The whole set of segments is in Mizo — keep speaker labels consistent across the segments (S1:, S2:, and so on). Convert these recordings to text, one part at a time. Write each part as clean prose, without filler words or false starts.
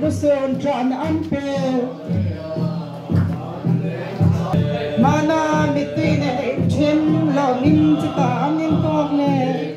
S1: Lusun ṭan an pe. Mana mittui nen a inṭhen lawngin chutah an intawk leh.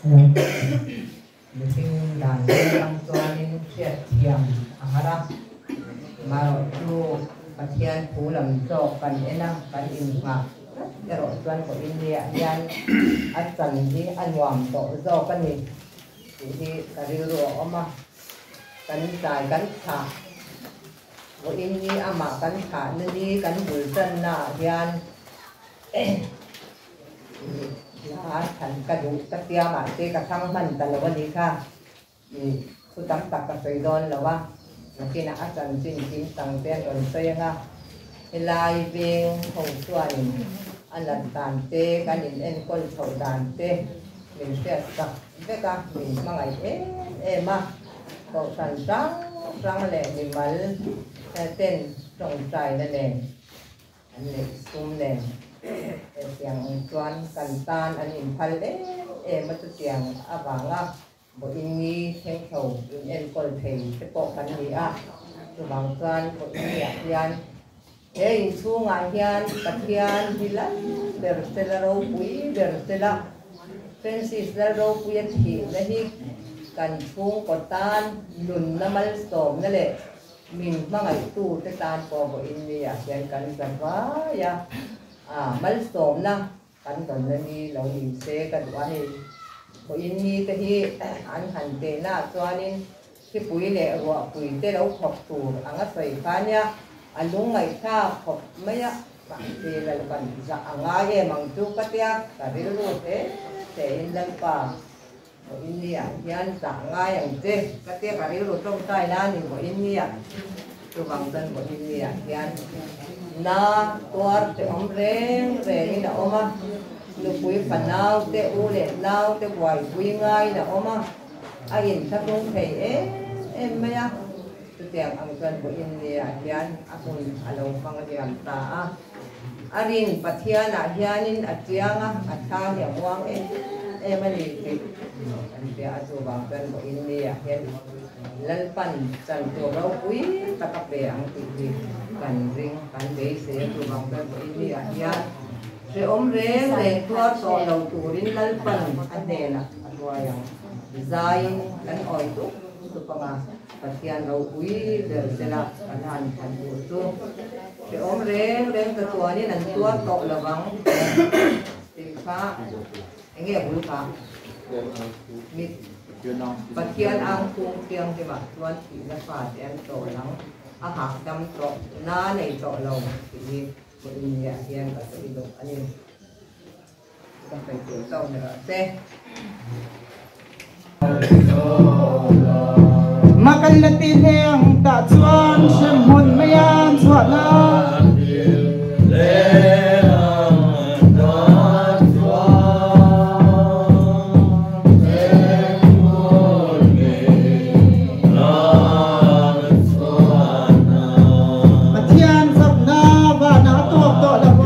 S2: Mihring dan atang chuanin hriatthiam a har a, marawhchu Pathian thu lam zawk kan en a, kan innghah tlat erawh chuan India hian a chan hi a nuam tawh zawk a ni tih hi ka rilru a awm a, kan tlai kan thlah vawiin ni amah kan thlahna ni kan bul tannaah hian Hla thlan ka duh ka tia mahse ka thlang hman ta lo a ni kha. Thu tam tak ka sawi dawn lo a, nakinah a chanchin kim tang te an rawn sawi ang a. Helai veng ho chuanin a nat dan te, kan in enkawl chhoh dan te min hriat sak vek a, min hmangaih em em a. Kohhran hrang hrang leh mimal ten tawngtaina nen An neih sum nen hetiang ang chuan kan tan an inphal em em a, chutiang avanga Vawiinni thlengchho inenkawl thei te pawh kan ni a. Chuvang chuan Vawiinniah hian he inchhungah hian Pathian hi lal ber sela, ropui ber sela, Francis Lalropuia thihna hi kan chhungkaw tan nunna malsawmna leh Min hmangaihtute tan pawh vawiin ni ah hian kan za vai a, ah malsawmna kan dawnna ni lo ni se ka duh a hei. Vawiin ni te hi an han tehna ah chuanin thlipui leh ruahpui te lo thawk tur anga sawi kha nia, a lungngaihthlak khawp mai a, mahse Lalpan zah a ngai em ang chu ka tia ka rilru hle hle in Lalpa Vawiinniah hian zah ngai ang che. Ka tia ka rilru tawngtai la ni vawiinniah chuvang chuan vawiinniah hian na tuar che awm reng rengin a awm a, nupui fanau te u leh nau te buaipui ngaiin a awm a, a inthlahrung thei em em mai a, chutiang ang chuan vawiinniah hian a hun a lo hmang liam ta a. A rin Pathianah hianin a chiang a, a thla hi a muang em em a ni tih an hria a, chuvang chuan vawiin niah hian Lalpan chan tur ropui tak a pe ang tih hi kan ring, kan beisei a, chuvang chuan vawiin niah hian hrehawm reng reng tuar tawh lo turin Lalpan a hnenah a hruai ang. Zaiin kan awi dup dup ang a. Pathian ropui ber sela kan han thlan tur chu hrehawm reng reng ka chuanin an tuar tawh lo vang tih kha eng nge bul kha? Mit Pathian ang phung thianghlimah chuan thihna fate an chawl ang, a hahdam tawh na nei tawh lo tih hi vawiin hian ka sawi duh a ni. Ka sawi tur chauh ni rawh se.
S1: Mah kan la ti hleng tah chuan hremhmun mai an chhuah la. Pathian fakna vanah a tawk tawh lo a.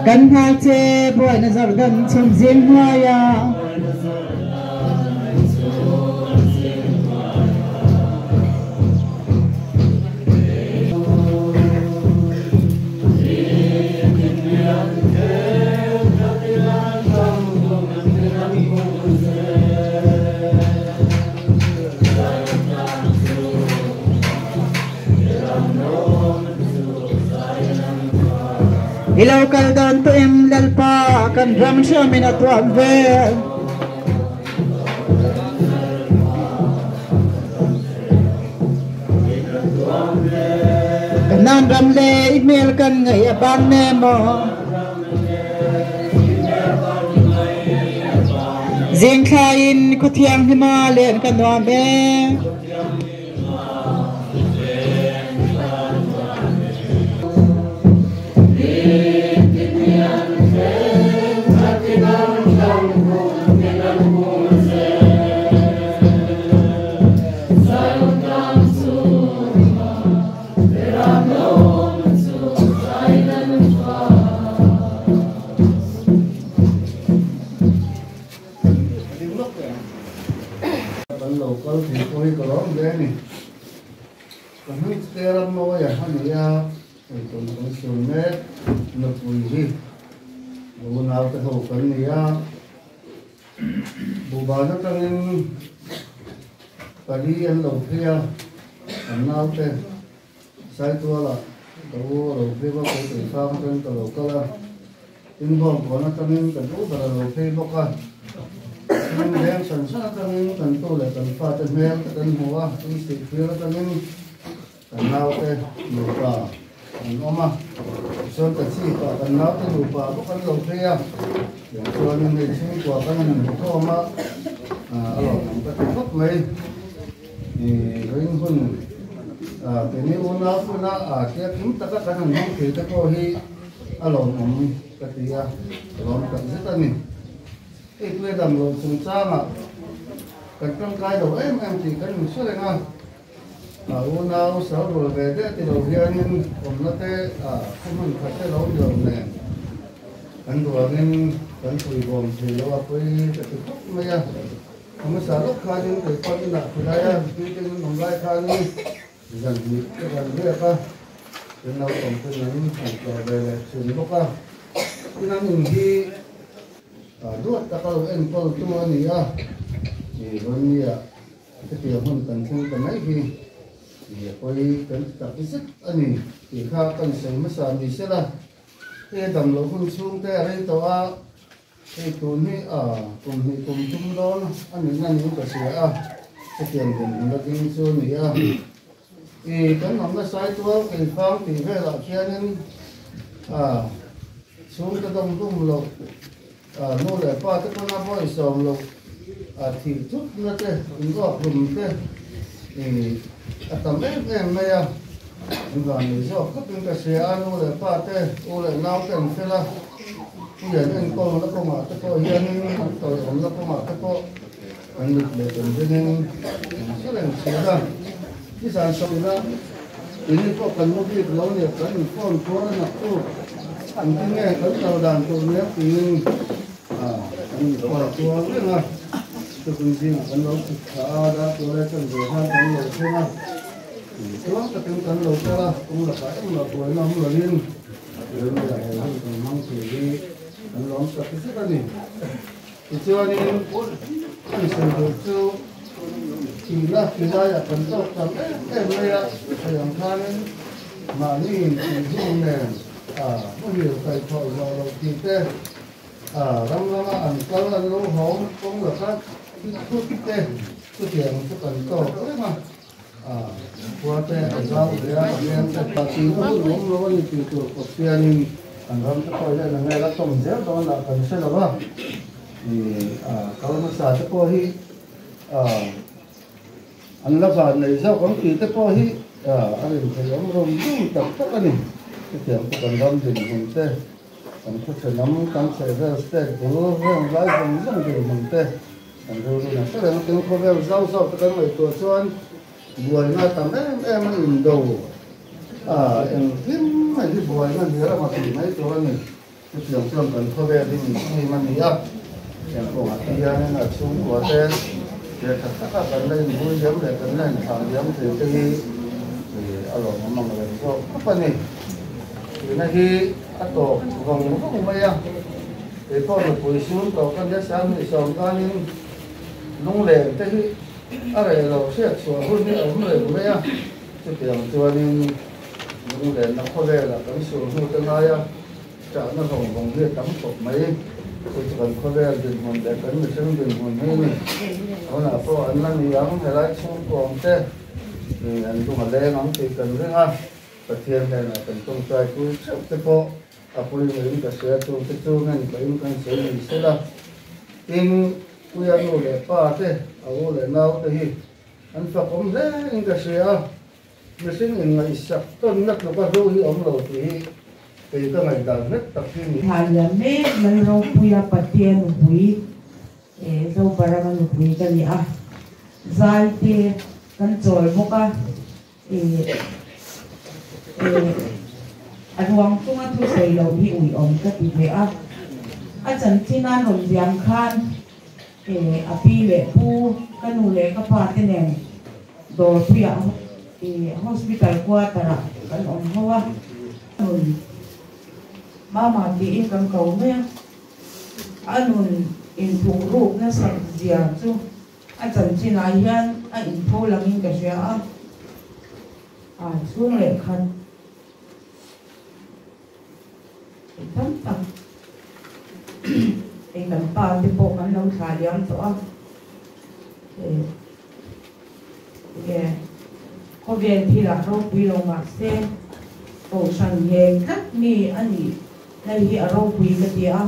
S1: Kan nghak che buaina Jordan chhum zing hnuaiah. I lo kal dawn tawh em Lalpa kan ram hriamin a tuam vel. Kanan ram le i hmel kan ngaih a bang ne maw. Zing thla in khuathianghlima len ka nuam e.
S3: Kan lo kal thei pawh hi ka lawm hle a ni. Ka hming chu te ram mawi a ni a, eitur kan sur mek nupui hi unau te ho kan ni a. Buhban atangin pali an lo phei a, an naute Saituala ka u a lo phei bawk a, kei fang atangin ka lo kal a, tin Bawngkawn atangin ka duh ber a lo phei bawk a, tin veng hran hran atangin kan tu leh kan fate hmel te kan hmu a, tin Sihphir atangin Kan naute nupa an awm a, tichuan ka chipah kan naute nupa bawk an lo phei a, tiang chuanin hei chhungkua kan han inkhawm a, a lawmawm ka ti khawp mai. Ring hun keini unau huna tia kim taka kan han hmang thei te pawh hi a lawmawm ka ti a, ka lawm tak zet a ni. Hei tui a dam loh chungchangah kan tangkai lo em em tih kan inhre reng a. A unau sal rual ve deuh ti lo hianin awmna te khaw hmun khat te lo ni lo nen kan ruangin kan pui bawm thei lo a pawi ka ti khawp mai a. A hmasa lawk khanin kei pawh inah khulai a meeting an awm lai khanin zan hnih ka zan riak a, kan naupang ten an han tlawh ve leh thin bawk a. Tin an in hi duat taka lo enkawl tu a ni a, Ronnie-a Hetiang hun kan thleng ta mai hi nia pawi kan ti tak zet a ni tih kha kan sawi hmasa ni sela, hei dam loh hun chhung te a rei tawh a, hei tun hi a kum hnih kum thum dawn a nihna niin ka hria a, hetiang dinhmun a ding chu a ni a. I kan awmna Saitual keifang tih velah khianin a chhungte dawng dum loh Nu leh pa te pawn a bawisawm loh a thih thut na te, inrawk hlum te a tam em em mai a, an van nei zawk khawp in ka hria a, nu leh pa te, u leh nau te an fel a, pui an enkawl na kawngah te pawh hianin an tawiawm na kawngah te pawh an mit leh kan bengin an hre reng thin a, nizan sawina ini pawh kan mu bik lo nia kan inphone kual a naktuk engtin nge kan kal dan tur nia tiin kan inphone kual reng a, chutun zingah kan lo chhuk thla a, dartual e chan ve khan kan lo thleng a, tluang takin kan lo kal a, kawng lakah engmah buaina awm lovin remleh he hun kan hmang thei hi kan lawm tak zet a ni. Tichuanin an sawi duh chu thihna tilaiah kan tawk tam em em mai a, thei ang khanin mahni intihhnu nen muhil kaihthawh zawh loh tih te, ram lama an kal an lo hawng kawng laka thut te chutiang chu kan tawk reng a, khua te a zau ve a, a veng te tihna hun awm lo a ni tih tur kawp hianin Kan ram te pawh hian enge la tawm zel dawn lah kan hre lo va, kal hmasa te pawh hi an la van nei zawk ang tih te pawh hi a rin theih awm rum rum tak tak a ni. Chutiang chu kan ram dinhmun te, kan khawchhe lam, kan chhehvel state bul reng lai zawng zawng dinhmun te kan rilru na hre reng a, tin khawvel zau zau te kan ngaihtuah chuan buaina tam em em a indo. A, engkim mai hi buaina ni rama tih mai tur a ni. Chutiang chuan kan khawvel hi min him a ni a, heng kawngah te hianin a chhungkua te thil tha taka kan la inbui liam leh kan la inthlah liam thei te hi a lawmawm ang reng zawk khawp a ni. Tihna hi a tawp vawng vawng mai a, kei pawh nupui sun tawh ka nia 2010 kanin lunglen te hi a reh lo hriat chhuah hun hi a awm reng mai a, chutiang chuanin lunglenna khawvelah kan sur hnu te ngai a. Chahna vawng vawng hi a tam khawp mai. Chu chu kan khawvel dinhmun leh kan mihring dinhmun hi a ni. Tunah pawh an la ni ang, helai chhungkuang te an lung a leng ang tih kan ring a, Pathian hnenah kan tawngtai pui theuh te pawh a pawimawhin ka hria, chung te chu ngen pahin kan sawi ni sela. Tin, Puia nu leh pa te, a u leh nau te hi an fakawm hle in ka hria a. Mihring inngaihsak tawnna tluka hlu hi awm lo tih hi kei ka ngaihdan hlek tak hi ni.
S4: Thla lian mek Lalropuia Patea nupui eh Zoparama nupui ka ni a, zai te kan chawl bawk a, eh eh a ruang chunga thusawi loh hi uiawm ka ti ve a, a chanchin a rawn ziam khan eh a pi leh pu ka nu leh ka pa te nen Dawrpuiah ih hospital quarter ah kan awm ho a, nun mama tiin kan ko mai a, a nun inthuk ruk nasat zia chu a chanchin ah hian a inpho langin ka hria a, a chhung leh khat tam tak hei kan pa te pawh kan lo thlah liam tawh a, eh. Nge khawvel thilah ropui lo mah se kohhran ngheng tlat mi a nih na hi a ropui ka ti a,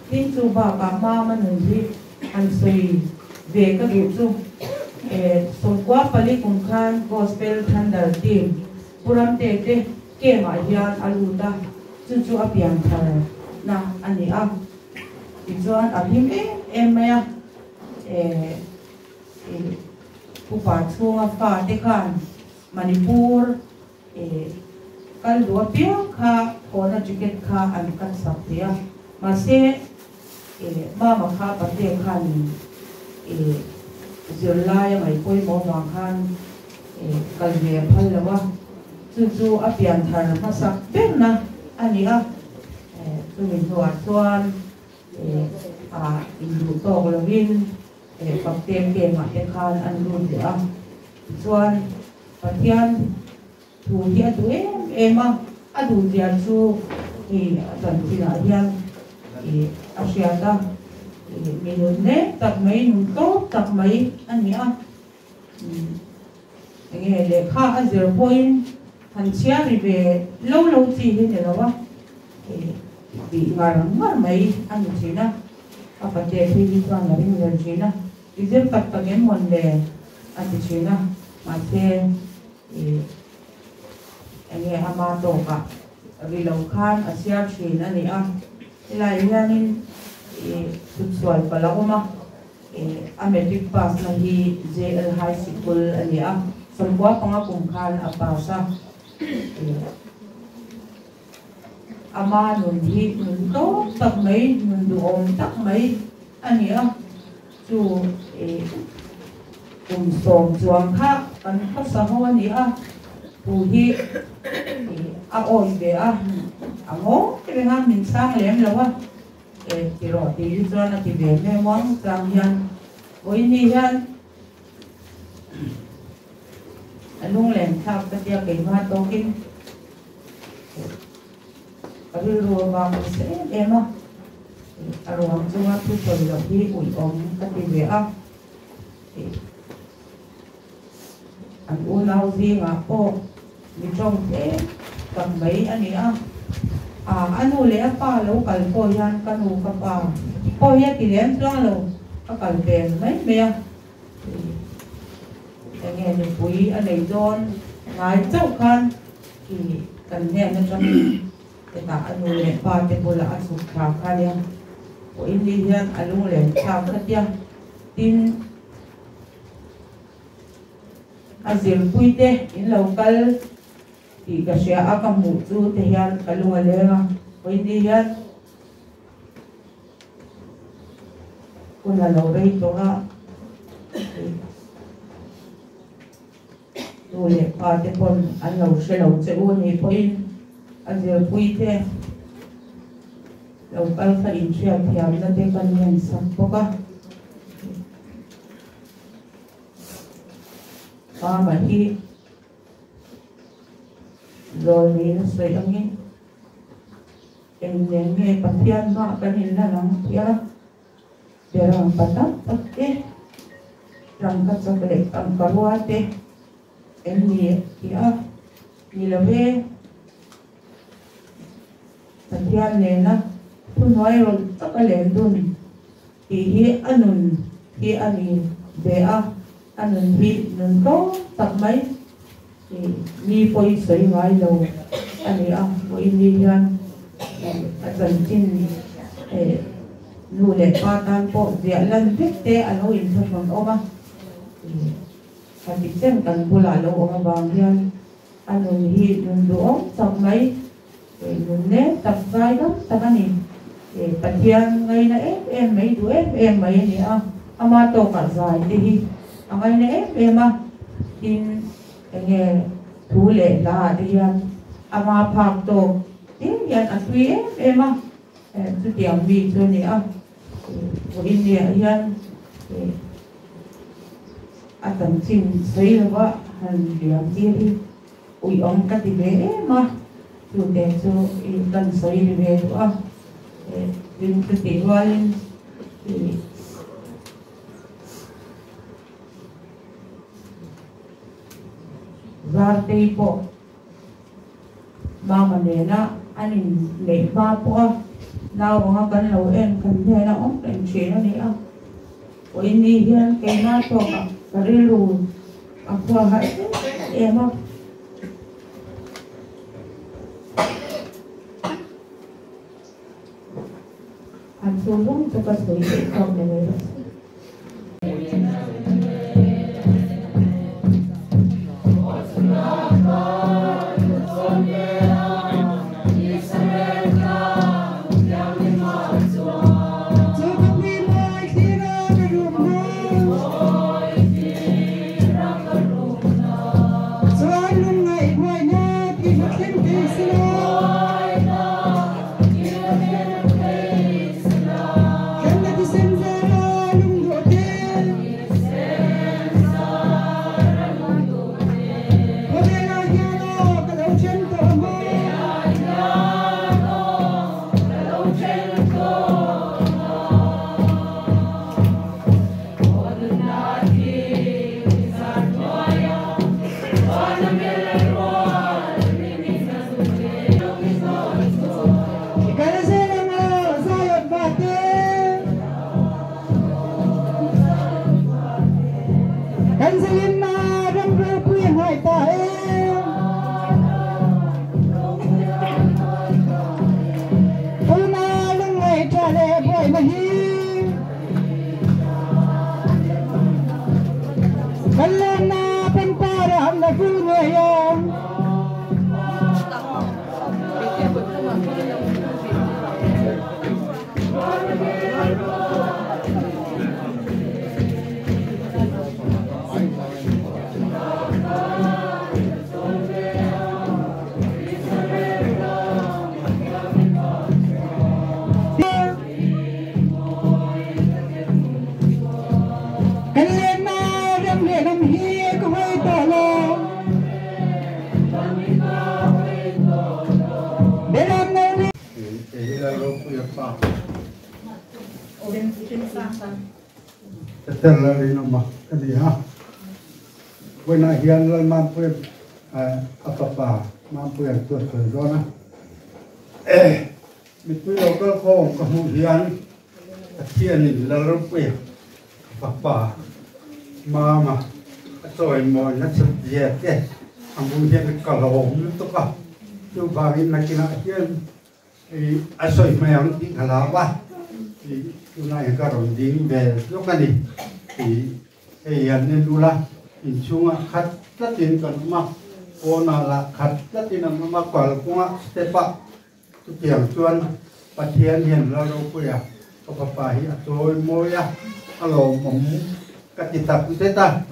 S4: tin chu bakah mama nun hi han sawi ve ka duh chu e 94 kum khan Gospel Thunder Team Pu Ramte te camp ah hian a lut a, chu chu a pian thar na a ni a, tichuan a hlim em em mai a e. Upa chhunga fate khan Manipur kal duh apiang kha thawhna ticket kha an cut sak thei a, mahse mama kha pate khanin zirlai a ngaih pawimawh avang khan kal ve a phal lo a, chu chu a pian thar hmasak berna a ni a, chumi hnuah chuan a induh tawk lovin. Fakte kemah te khan an lut leh a, tichuan Pathian thu hi a duh em em a, a duh zia chu i a chanchinah hian i a hriat a, i mi nun nek tak mai, nun tlawm tak mai a ni a, enge lehkha a zir pawhin han chhiar ri ve lo lo chi hi ni lo a, i tih ngar ngar mai a ni thin a. A pate phei hi chuan a ring zel thin a, I zir tak tak em mawn le? a ti thin a, mahse ih enge ama tawkah ri lo khan a chhiar thin a ni a, helai hianin ih chhutsual palh a awm a, ih a matric pass na hi JL High Sikul a ni a, 95 kum khan a pass a, ih. Ama nun hi nun tlawm tak mai, nun duhawm tak mai a ni a, chu ih kum sawm chuang kha kan khawsa ho a ni a, thu hi ih a awih ve a, a ngawi reng a, min chhang lem lo a, eh ti rawh tih hi chuan a ti ve hmel muang chang hian vawiin hian a lunglen thlak ka tia keimah tawkin. Ka rilru avang nasa em em a, a ruang chunga thu sawi loh hi uiawm ka ti ve a. An unau zingah pawh mi tawng tlem tak mai a ni a, a nu leh a pa lo kal pawh hian ka nu ka pa pawh hi a ti lem chuang lo, ka kal ve mai mai a. Enge nupui a nei dawn ngai chauh khan i kan hnen atangin hetah a nu leh pa te bulah a chhuk thla kha nia pawhin ni hian a lunglen thlak kha tia tin a zirpui te in lo kal tih ka hria a ka hmuh chu te hian ka lung a leng a pawhin ni hian. Hun a lo rei tawh a, nu leh pa te pawn an lo hre lo che u anih pawhin a zirpui te lo kal kha inhriat thiamna te kan ngen sak bawk a. Mama hi zawlnei a sawi angin eng nen nge Pathian hmaah kan inlan ang tih a. Berang pa tak tak te, tangka chak leh tangka rua te em ni tih a ni lo e. Pathian nena thuhnuai rawlh tak a len dun tih hi a nun hi a ni ve a, a nun hi nun tlawm tak mai mi pawi sawi ngai lo a ni a, vawiin ni hian a chanchin nu leh pa tan pawh ziah lan vek te a lo inthlahrun awm a, khati chen kan bulah lo awm avang hian a nun hi nun duhawm tak mai, nun nem tak zai dam tak a ni. Pathian ngaina em em mai, duh em em mai a ni a, ama tawkah zai te hi a ngaina em em a, tin enge thu leh hla ah te hian ama phak tawk ding hian a tui em em a, chutiang mi chu a ni a, vawiin ni ah hian a chanchin sawi lova han liam tir hi Uiawm ka ti ve em a, chute chu i kan sawi ri ve duh a, tin chutih rualin i Zartei pawh Mama nena an inneih hma pawh a nau anga kan lo en kan hnena awm reng thin a ni a, Pawini hian keimah tawkah ka rilru A khua harh em em a. An chu vung chu ka sawi theih tawk lo e.
S5: Peter Lalrinawma ka ni a, vawiinah hian Lalmampuia a fapa Mampuia an tuat sawi dawn a. Mipui lo kal khawm ka hmuh hian Pathianin Lalrampuia a fapa Mama a chawimawi nasat zia te a hmuh hian ka hlawm lutuk a, chuvangin nakinah hian a sawi hmai ang tih ka hlau a, tunah hian ka rawn ding ve tluk a ni. Hei an en ula, inchhungah khat tlatin kan awm a, pawnah lah khat tlatin an awm a, kalkawngah step-ah chutiang chuan Pathian hian Lalropuia. Ka fapa hi a chawi mawi a, a lawmawm ka ti tak zet a.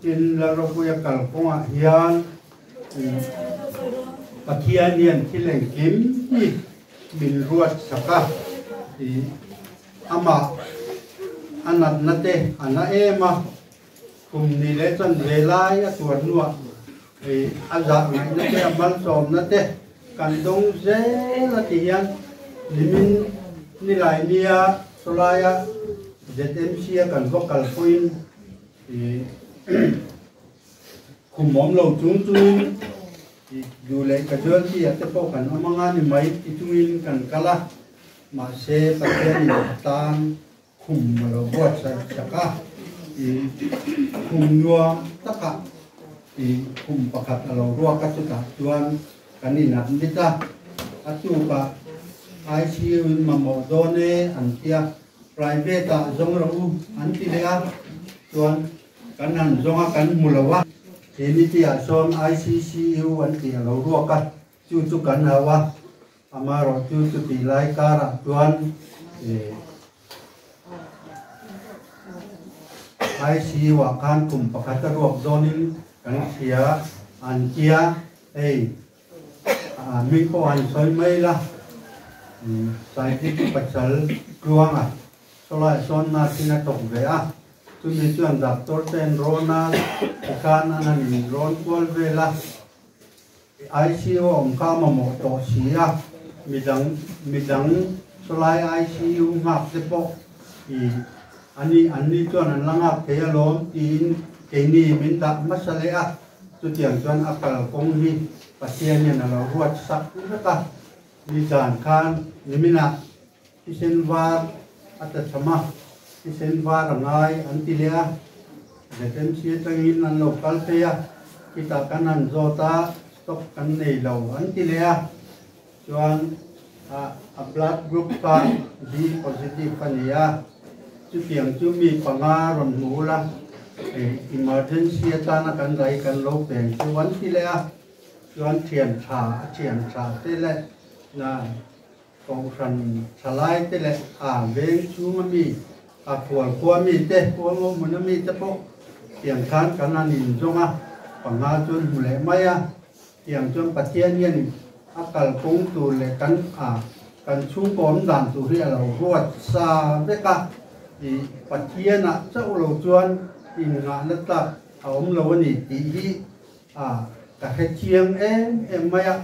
S5: Tin, Lalropuia kalkawngah hian Pathian hian thil engkim hi min ruat sak a, amah a natna te a na em a, kum ni leh chuan ve lai a tuar hnuah a zah ngaihna te a malsawmna te kan dawng zel a ti hian nimin nilai nia sawlaia ZMC a kan va kalpuiin khum awm lo chung chungin duh leh casualty ah te pawh kan awm anga ni mai ti chungin kan kal a, mahse Pathianin a tan Khum a lo buatsaih sak a, i khum nuam takah i khum pakhat a lo ruak a, chutah chuan kan in admit a, a tukah ICU in mamawh dawn e an ti a, private ah zawng rawh u an ti leh a, chuan kan han zawng a kan hmu lo a, he niti ah sawn ICCU an tih a lo ruak a, chu chu kan hau a. Amaherawhchu chutih lai karah chuan ICU ah khan kum pakhat a ruak zawnin kan hria an tia, hei hming pawh han sawi mai la, Saidik Pasal Tluanga sawlai sawn nurse in a thawk ve a, chumi chuan doctor ten rawn a tikhan an han inrawn kual vel a. ICU awm kha a mamawh tawh si a, midang midang sawlai ICU nghak te pawh i ani anni chuan an la nghak thei alawm tiin keini min dah hmasa leh a, chutiang chuan a kalkawng hi Pathian hian a lo ruat sak vek a, nizan khan niminah thisen var a ta cham a, thisen var a ngai an ti leh a, ZMC atangin an lo kal phei a, khitah kan han zawt a, stock kan nei lo an ti leh a, chuan a blood group kha B positive a ni a, chutiang chu mi panga rawn hmu ula, emergency atana kan rai kan lo peng chu an ti leh a, chuan thian tha a thian tha te leh na. Kohhran thalai te leh a veng chhung a mi, a khual khua mi te, khua ngo hmun a mi te pawh tiang khan kan han inzawng a, panga chuan hmu leh mai a, tiang chuan Pathian hian a kalkawng tur leh kan a kan chhungkaw awm dan tur hi a lo ruat sa vek a, i Pathian ah chauh lo chuan inngahna tlak a awm lo a ni tih hi A, ka hre chiang em em mai a,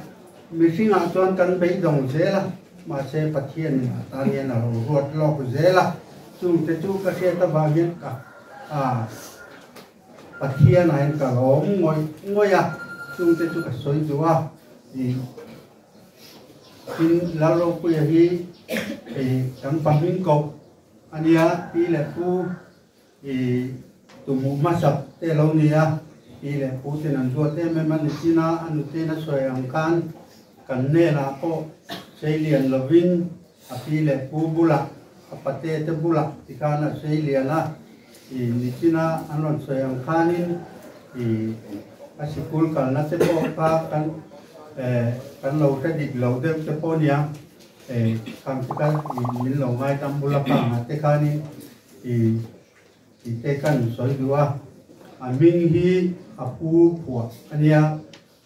S5: mihringah chuan kan beidawng zel a, mahse Pathianin a tan hian a lo ruat lawk zel a, chungte chu ka hriat avang hian ka a, Pathianah hian ka lawm ngawih ngawih a, chungte chu ka sawi duh a, i tin Lalropuia hi i kan pahming koh a nia, pi leh pu. I tumhmuh hmasak te lo ni a, pi leh pu ten an duat em em a ni chin a, a nutein a sawi ang khan kan hnenah pawh seilian lovin a pi leh pu bulah, a pate te bulah tikhan a seilian a, i ni chin a an rawn sawi ang khanin i a sikul kalna te pawh kha kan kan lo hre dik lo deuh te pawh nia, khang te kha i min lo ngaidam bula kangah te khanin I tih te kan sawi duh a, a hming hi a pu phuah a nia,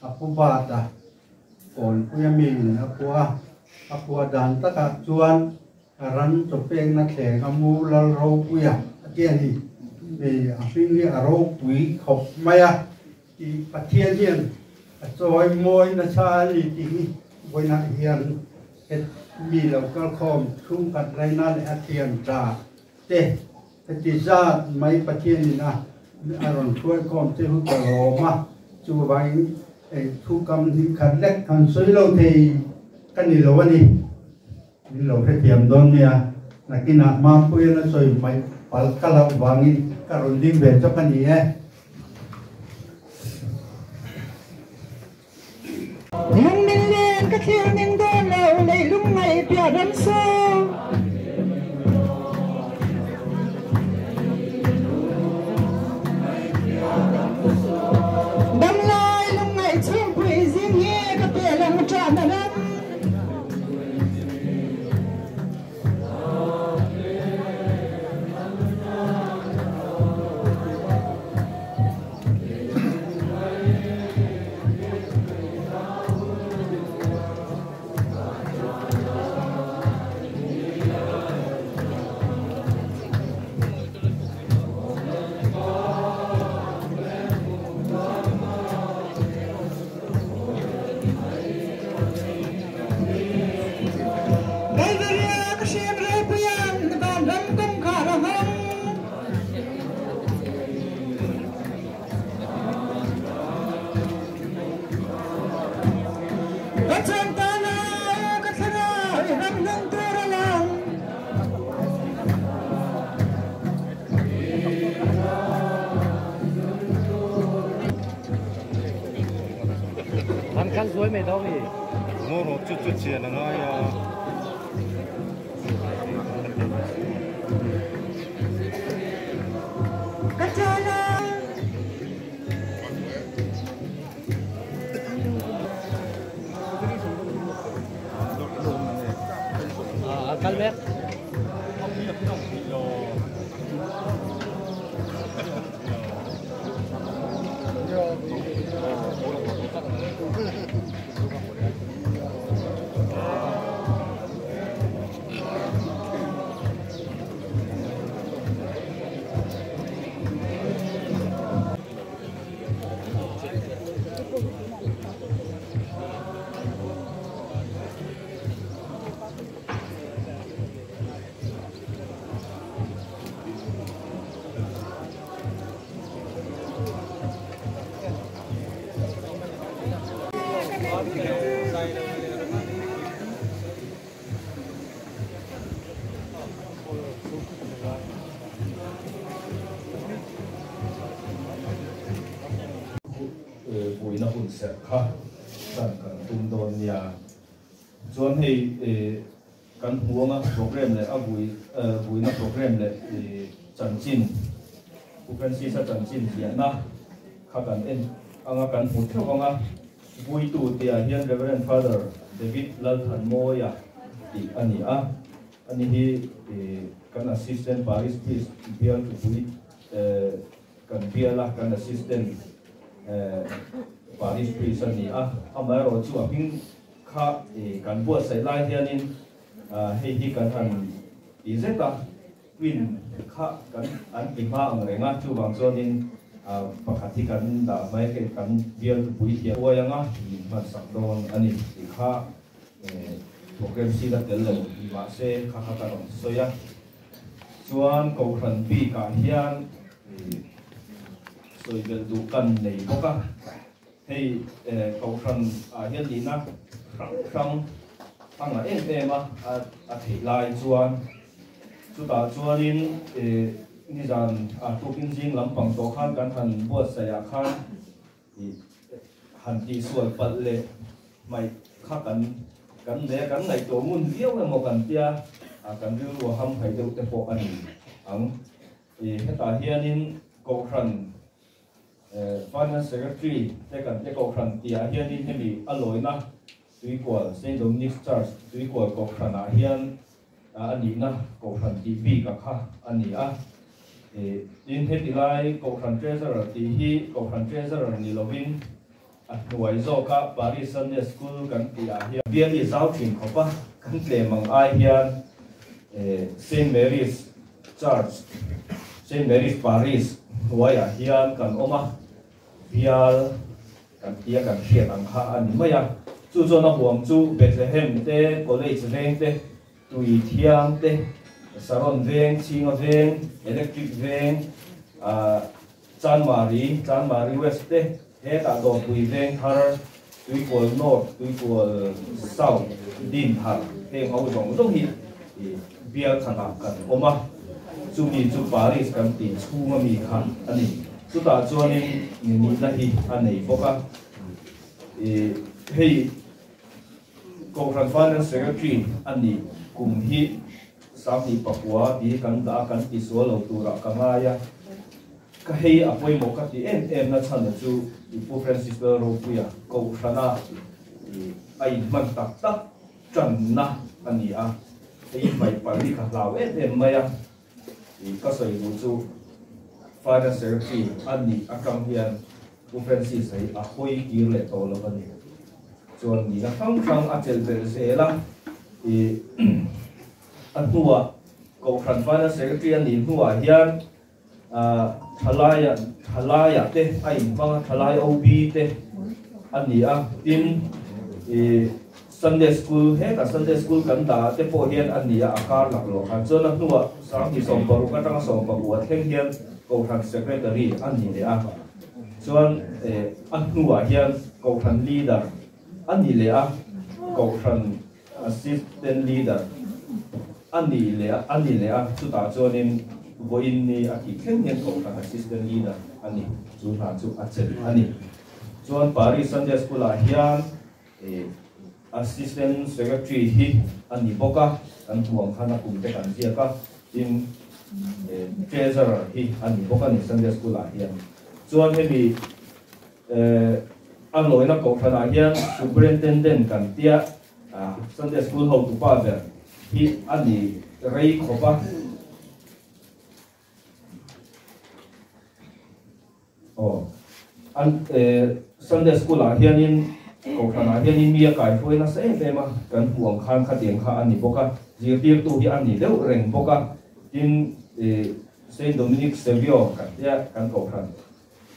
S5: a pu bat a, Kawnpuia mi in a phuah a, a phuah dan takah chuan a ran chawpekna thleng a mu lal ropuia a ti a ni. Hei a hming hi a ropui khawp mai a, i Pathian hian a chawi mawi nasa a ni tih hi vawiinah hian Het mi lo kal khawm chhungkhat raina leh a thian tha te heti zat mai Pathianin a a rawn hruai khawm che hu ka lawm a, chuvangin ei thu kam hnih khat lek han sawi lo thei ka ni lo a ni. Min lo hrethiam dawn nia, nakinah Mampuian a sawi hmaih palh ka hlauh vangin ka rawn ding ve chawk a ni e.
S1: Lungmin len ka thlir ning dawn lo leilung ngaih piah ram saw. Damlai lungngaih chhungpui zing hi ka pel ang ṭahna ram.
S6: mai dawn ni.
S7: Tomorrow chu chu chian a ngai a.
S6: A kal mek.
S8: Vuina hun serh kha tan kan tum dawn nia. Chuan hei kan hmu anga program leh a vui vuina program leh chanchin Pu Francis-a chanchin ziahna kha kan en anga kan hmu theuh anga vuitu tihah hian Reverend Father David Lalthanmawia tih a ni a. Ani hi kan Assistant Parish Priest bial thupui Kan biala kan assistant parish priest a ni a, amaherawh chu a hming kha kan buatsaih lai hianin hei hi kan han ti zet a, twin kha kan an ti hma ang reng a, chuvang chuanin pakhat hi kan dah mai hei kan bial tupui thiam huai anga min hmansak dawn a ni tih kha program sira tel lo ni mahse kha kha ka rawn sawi a. Chuan Kohhran bikah hian sawi belh duh kan nei bawk a, hei Kohhran ah hian nihna hrang hrang a ngah em em a, a theih lai chuan chutah chuanin nizan ah tukin zing lampang tawh khan kan han buatsaih ah khan Han tihsual palh leh hmaih kha kan kan nei a, kan ngaihtuah ngun viau emaw kan tia a, kan rilru a ham hai deuh te pawh a ni ang. I hetah hianin Kohhran Finance Secretary te kan tia Kohhran tihah hianin hemi a lawina Tuikual Saint Dominic's Church Tuikual Kohhranah hian a nihna Kohhran tih bik a kha a ni a. Tin, heti lai Kohhran Treasurer tih hi Kohhran Treasurer ni lovin a hnuai zawka Paris Sunday School kan tih ah hian biali zau thin khawp a, kan tlem ang ai hian Saint Mary's Church, Saint Mary's Parish hnuaiah hian kan awm a, bial kan tia kan hriat ang kha a ni mai a. Chu chuan a huam chu Bethlehem te, College veng te, Tui thiang te, Saron veng, Chhinga veng, Electric veng, Chanmari, Chanmari West te, hetah Dawrpui veng thar, Tuikual North, Tuikual South, Din thar heng ho zawng zawng hi bial khatah kan awm a, chumi chu Paris kan tih chhunga mi kha a ni. Chutah chuanin nihna hi a nei bawk a, hei Kohhran Finance Secretary a nih kum hi 2009 tih hi kan dah a, kan ti sual lo turah ka ngai a. Ka hei a pawimawh ka ti em em na chhan a chu i Pu Francis Lalropuia Kohhrana i a inhman tak tak tanna a ni a, hei hmaih palh hi ka hlau em em mai a, i ka sawi duh chu Finance Secretary a nih atang hian Pu Francis a hi a hawi kir leh tawh lo a ni. Chuan nihna hrang hrang a chelh belh zel a, i a hnuah Kohhran Finance Secretary a nih hnuah hian Thalaia Thalaia te a inhmang a, Thalai OB te a ni a, tin i Sunday School hetah Sunday School kan dah te pawh hian a ni a, a kar laklawh khan. Chuan a hnuah 2016 atanga 19 thleng hian Kohhran Secretary a ni leh a, chuan a hnuah hian Kohhran Leader a ni leh a, Kohhran Assistant Leader a ni leh a ni leh a, chutah chuanin vawiin ni a tih thleng hian Kohhran Assistant Leader a ni, chu hna chu a chelh a ni. Chuan Paris Sunday School ah hian. Assistant Secretary hi a ni bawk a, kan hmu ang khan a kum te kan ziak a, tin Treasurer hi a ni bawk a ni Sunday School ah hian. Chuan hemi a lawina kohhran ah hian Superintendent kan tia Sunday School hotupa ber hi a ni rei khawp a. Aw, an Sunday School ah hianin Kohhran ah hianin mi a kaihruai nasa em em a, kan hmuh ang khan khatiang kha a ni bawk a, zirtirtu hi a ni deuh reng bawk a, tin Saint Dominic Savio kan tia kan Kohhran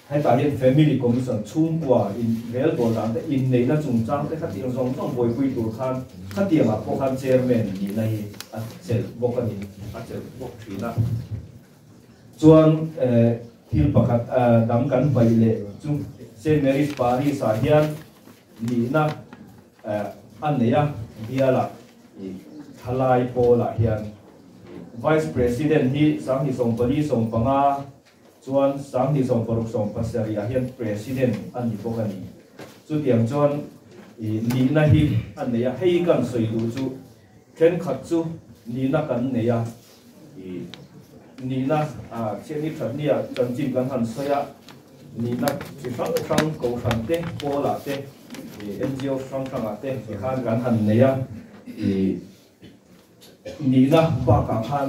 S8: hetah hian Family Commission chhungkua in rel bawl dan te inneihna chungchang te khatiang zawng zawng buaipui tur khan khatiang ah pawh khan Chairman nihna hi a chelh bawk a ni, a chelh bawk thin a. Chuan thil pakhat dang kan hmaih leh chu Saint Mary's Parish ah hian nihna a nei a, bialah thalai pawlah hian Vice President hi 2045 chuan 2067 ah hian President a ni bawk a ni. Chutiang chuan nihna hi a nei a, hei kan sawi duh chu Thenkhat chu nihna kan nei a, i nihna a chhiatni thatnia chanchin kan han sawi a, nihna chi hrang hrang kohhran te, pawlah te, i NGO hrang hrangah te tikhan kan han nei a, i nihna bakah khan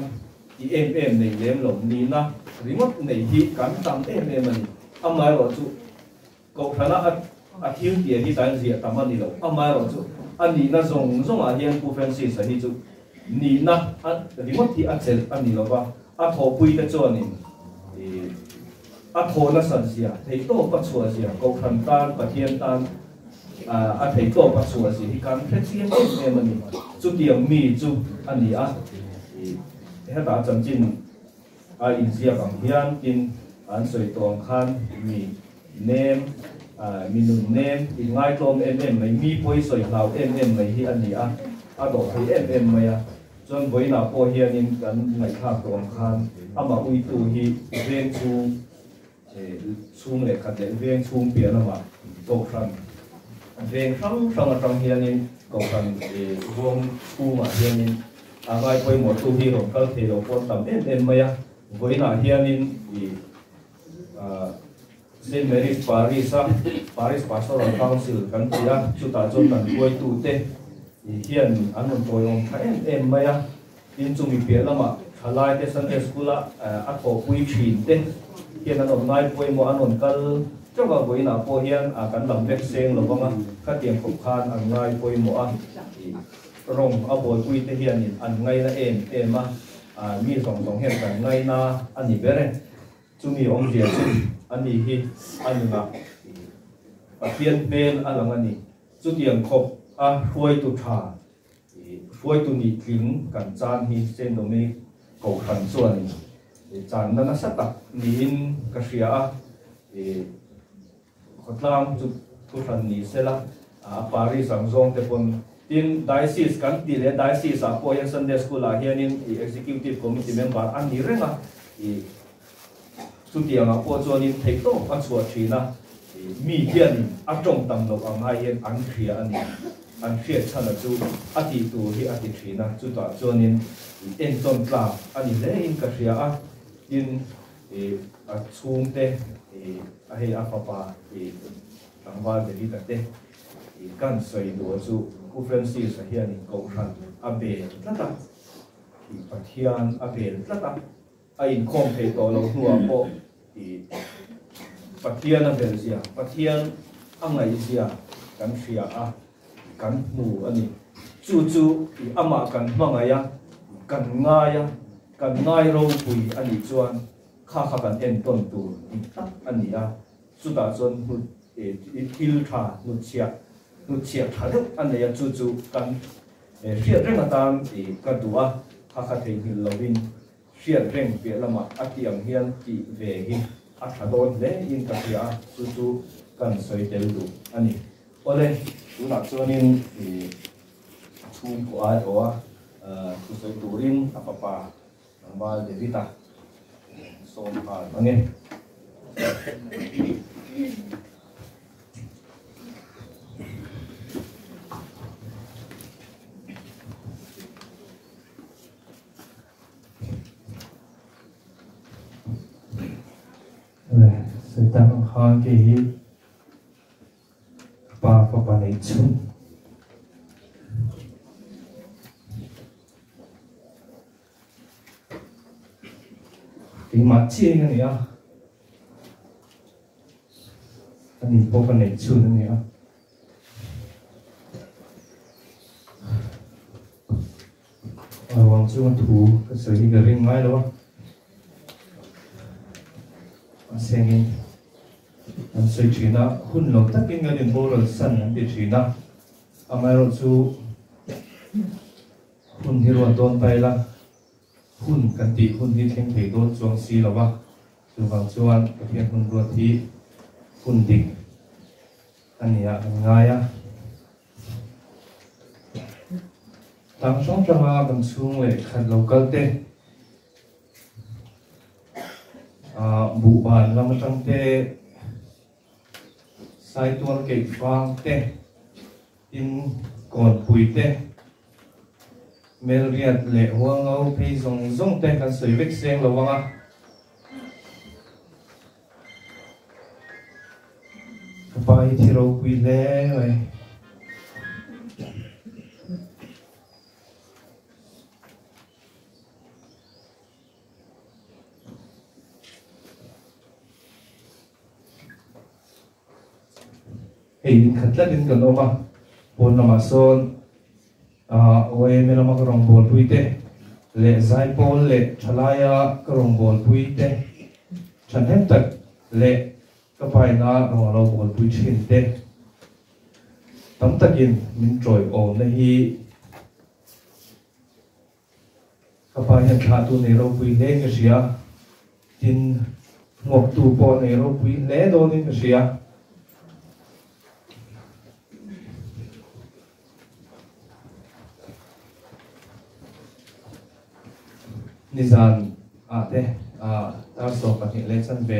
S8: i em em nei lem lo, nihna ringawt nei hi kan tam em em a ni. Amaherawhchu Kohhrana a a thil tia hi tain ziah tam a ni lo. Amaherawhchu a nihna zawng zawngah hian Pu Francis-a hi chu nihna a ringawt hi a chelh a ni lo va, a thawhpuite chuanin ih a thaw nasat zia, theihtawp a chhuah zia, Kohhran tan, Pathian tan a theihtawp a chhuah zia hi kan hre chiang em em a ni. Chutiang mi chu a ni a, ih hetah chanchin A inziak ang hian tin an sawi tawh ang khan mi nem, mi nun nem, inngaitawm em em mai, mi pawi sawi hlau em em mai hi a ni a, a dawh thei em em mai a. Chuan vawiinah pawh hianin kan ngaihthlak tawh ang khan amah uitu hi veng chhung, chhung leh khat leh veng chhung piah lamah kohhran veng hrang hrang atang hianin kohhran ruang chhungah hianin A ngai pawimawh tu hi rawn kal thei lo pawh an tam em em mai a, vawiinah hianin i Saint Mary's Parish a Parish Pastoral Council kan ti a, chutah chuan kan hruaitute hian an rawn tawiawm tha em em mai a, tin chumi piah lamah thalaite Sunday School a a thawhpui thin te hian an rawn ngai pawimawh an rawn kal teuh a, vawiinah pawh hian kan lam vek seng lo vang a, khatiang khawp khan an ngai pawimawh a. Rawng a buaipuite hianin an ngaina em em a, mi zawng zawng hian kan ngaina a ni ber e. Chumi awmzia chu a ni hi a nunah Pathian hmel a lang a ni. Chutiang khawp a hruaitu tha, hruaitu nih tling kan chan hi Saint Dominic Kohhran chuanin channa nasa tak niin ka hria a. Khawtlang chu thuhran ni sela, a parish ang zawng te pawn. Tin, Diocese kan tih leh Diocese ah pawh hian Sunday School ah hianin i Executive Committee member a ni reng a, i chutiang ah pawh chuanin theihtawp a chhuah thin a, i mi hianin a tawng tam loh ang ai hian an hria a ni. An hriat chhan a chu a tih tur hi a ti thin a, chutah chuanin i entawn tlak a ni hle in ka hria a, tin, I a chhungte i a hei a fapa i tlangval David-a te i kan sawi duh chu Pu Francis-a hianin Kohhran a bel tlat a, i Pathian a bel tlat a, a inkhawm thei tawh lo hnuah pawh i Pathian a bel zia, Pathian a ngaih zia kan hria a, kan hmu a ni. Chu chu i amah kan hmangaih a, kan ngai a, Kan ngai ropui a nih chuan kha kha kan entawn tur dik tak a ni a, chutah chuan hnut thil tha hnutchhiah hnutchhiah tha deuh a nei a, chu chu kan hriat reng atan ka duh a, kha kha theihnghilh lovin hriat reng piah lamah a tih ang hian tih ve hi a tha dawn hle in ka hria a, chu chu kan sawi tel duh a ni. Awle, tunah chuanin Chhungkaw ai awh a thusawi turin a fapa tlangval David-a sawm nghal ang e. Sawi tak ang khan kei hi ka pa fapa neih chhun. Keimah chiah hi ka ni a, ani pawh ka neih chhun a ni a. A ruang chunga thu ka sawi hi ka ring ngai lo a, mahse engin an sawi thin a, hun lo takin kan inboral san an ti thin a, amaherawhchu Hun hi ruat dawn ta ila, hun kan tih hun hi thleng thei dawn chuang si lo va, chuvang chuan Pathian hun ruat hi hun dik a ni ah kan ngai a. Tlang hrang hranga kan chhung leh khat lo kal te, buhban lam atang te, Saitual keihfang te, tin kawnpui te, Melriat leh Hualngo phei zawng zawng te kan sawi vek seng lo ang a. Ka pa hi thi ropui hle mai. Hei inkhat tlatin kan awm a, pawn lamah sawn OAM lama ka rawngbawlpui te leh Zaipawl leh Thalaia ka rawngbawlpui te thahnem tak leh ka paina rawng a lo bawlpui thin te tam takin min tawiawmna hi Ka pa hian thlahtu nei ropui hlein ka hria, tin hmuaktu pawh nei ropui hle dawnin ka hria. Nizan ah te tar 12 leh chanve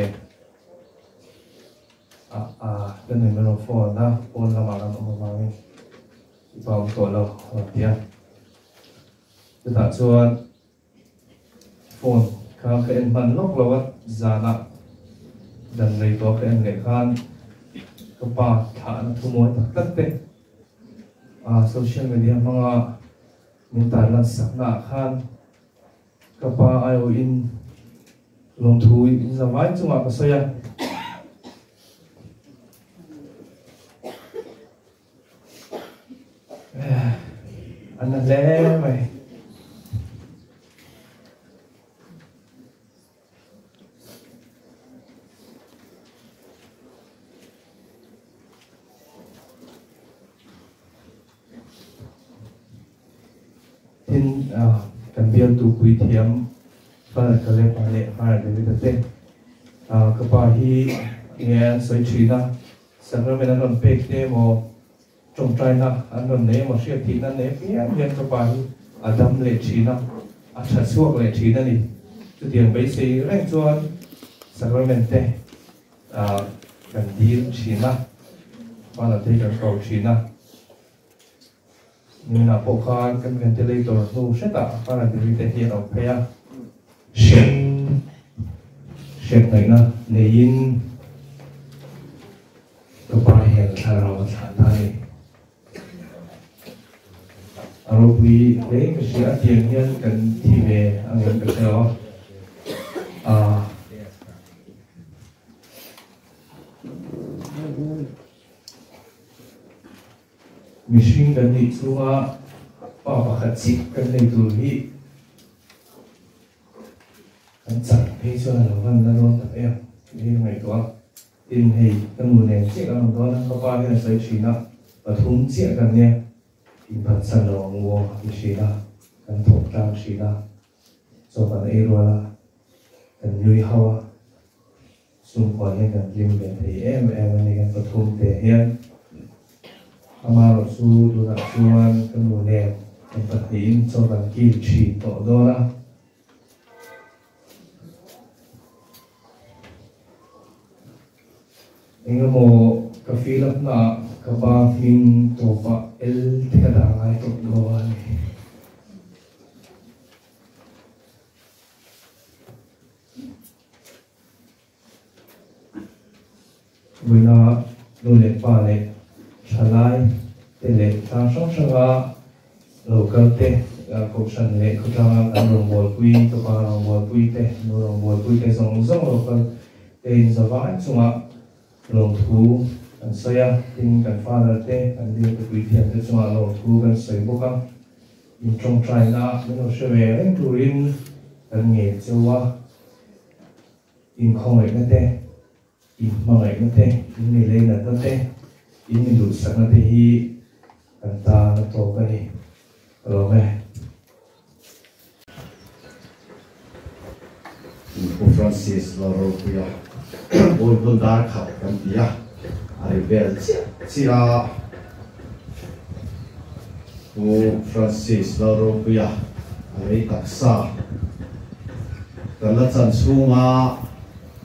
S8: ah ka nui rawn phone a, pawn lamah kan awm avangin i pa awm tawh lo a rawn ti a. Chutah chuan phone kha ka en hman lawk lo a, zanah dan rei tawh ka en leh khan ka pa thlahna thu mawi tak tak te social media hmanga min tarlan sakna ah khan ka pa aiawhin lawmthu inzavai chungah ka sawi a. An la hle mai. Tin, kan bialtu puithiam Father Caleb-a leh Father David-a te ka pa hi nge an sawi thin a. Sacrament an rawn pek te emaw, tawngtaina an rawn nei emaw, hriat thihna an nei apiang hian ka pa hi a dam leh thin a, a tha chhuak leh thin a ni. Chutiang beisei reng chuan sacrament te kan dil thin a, Father te hi kan ko thin a. Niminah pawh khan kan ventilator hnu hretah Father Devi te hi an awm phei a, hriat hriat ngaihna neiin ka pa hian thlarau a thlah ta a ni. A ropui hle ka hria a, tiang hian kan thi ve angin ka hre lo a. Mihring kan nih chunga pa pakhat chik kan nei tur hi kan chak phei chuan a lo van la dawn tak em tih hi ka ngaihtuah a. Tin, hei ka nu nen chiah kan awm dawn a, ka pa hian a sawi thin a, pathum chiah kan nia, inphatsan lo ang u aw a ti thin a, kan thawk tlang thin a, chaw kan ei rual a, kan nui hauh a. Chhungkua hian kan hlim ve thei em em a ni kan pathum te hian. Amaherawh chu tunah chuan ka nu nen kan pahnihin chaw kan kil thin tawh dawn a. Engemaw ka feel up naah ka pa hming tawpah el te ka dah ngai tawh dawn a ni. Vawiina nu leh pa leh thalai te leh tlang hrang hranga lo kal te, Kohhran leh khawtlanga kan rawngbawlpui, ka pa rawngbawlpui te, nu rawngbawlpui te zawng zawng lo kal te inzavai chungah lawmthu kan sawi a, tin kan father te, kan bialte puithiam te chungah lawmthu kan sawi bawk a, in tawngtaina min lo hre ve reng turin kan ngei cheu a, inkhawngaihna te, inhmangaihna te, in mi leinatna te, in mi duhsakna te hi kan tan a tawk a ni. Ka lawm e.
S6: Pu Francis Lalropuia Bawi hmun dar khat kan ti a, a ri vel chiah chiah a. Pu Francis Lalropuia a lei taksa kan la chan chhunga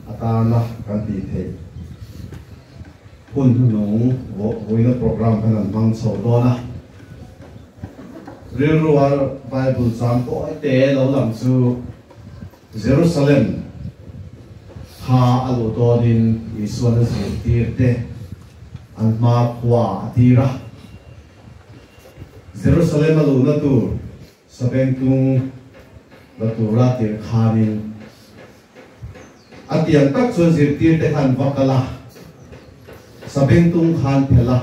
S6: atana kan tih theih hun hnuhnung vawiina program khan an hmang chho dawn a. Rilrual Bible chang tawi te lo lang chu Jerusalem kha a luh dawnin Isuan a zirtir te an hma khua a tir a. Jerusalem a luhna tur sabengtung la tura tir khanin a tiang tak chuan zirtir te khan va kal a, sabengtung khan phelh a.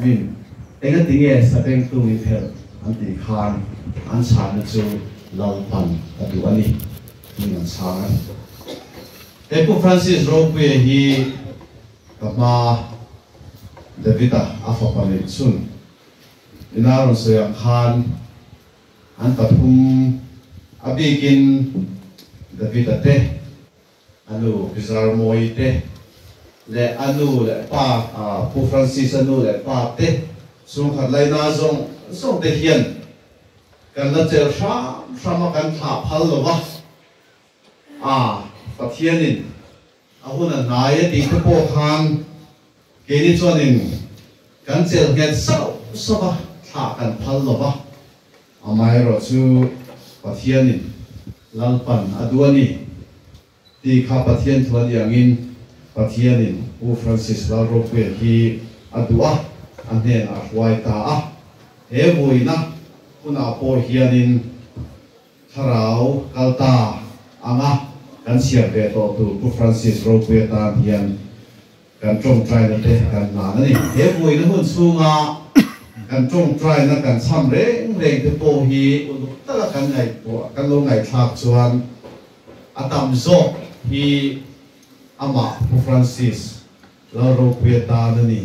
S6: Min, engati nge sabengtung in phelh an tih khan an chhanna chu Lalpan a duh a ni tiin an chhang a ni. He Pu Francis Ropuia hi ka hma David-a a fapa neih chhun ina rawn sawi ang khan an pathum a bikin David-a te A nu Pi Zarmawii te leh a nu leh pa Pu Francis-a nu leh pa te chhungkhat laina zawng zawng te hian kan la chelh hram hram a, kan thlah phal lo va, a Pathianin a hun a hnai a tih te pawh khan keini chuanin kan chelh nghet sauh sauh a, thlah kan phal lo va. Amaherawhchu Pathianin Lalpan a duh a ni tih kha Pathian thu a ni angin Pathianin Pu Francis Lalropuia hi a duh a, a hnenah a hruai ta a. He vuina hunah pawh hianin thlarau kal ta anga kan chhiar ve tawh tur Pu Francis Ropuia tan hian Kan tawngtaina te kan hlan a ni. He vuina hun chhunga kan tawngtaina kan chham reng reng te pawh hi uluk taka kan ngaihtuah, kan lo ngaihthlak chuan a tam zawk hi amah Pu Francis Lalropuia tan a ni.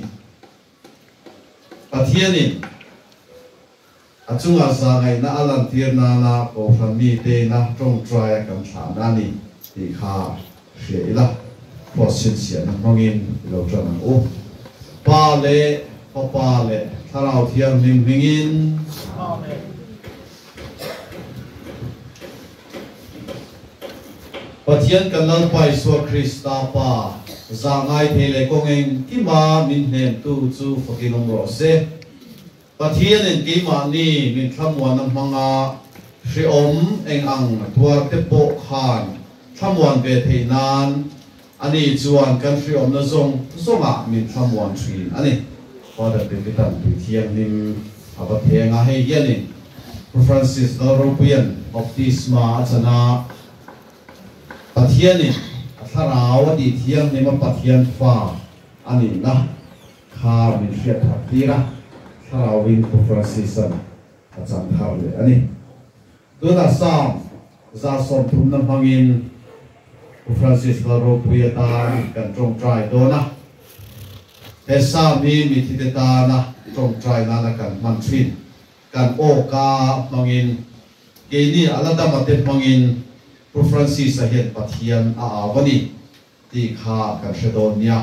S6: Pathianin a chunga zahngaihna a lantir nana Kohhran mite ina tawngtaia kan thlahna a ni tih kha hria ila, Kraws chhinchhiahna hmangin i lo tan ang u. Pa leh Fapa leh Thlarau Thianghlim hmingin. Amen. Pathian kan Lalpa Isua Krista Pa, zahngai thei leh kawng engkima min hnemtu chu fakin awm rawh se. Pathianin keimahni min thlamuan a hmang a, hreawm eng ang tuar te pawh khan thlamuan ve theih nan ani chuan kan hreawmna zawng zawngah min thlamuan thin a ni. Father David-a'n tui thianghlim a va pheng a, hei hianin Pu Francis Lalropuia'n baptisma a chan a, Pathianin a thlarau a tih thianghlim a Pathian fa a nihna kha min hriat thar tir a, thlarauin Pu Francis-a'n a chan thar leh a ni. Tunah Psalm 130 hmangin Pu Francis Lalropuia tan kan tawngtai dawn a. He Psalm hi mithite tana tawngtai nana kan hman thin. Kan awka hmangin, keini a la dama te hmangin Pu Francis-a hian Pathian a au a ni tih kha kan hre dawn nia.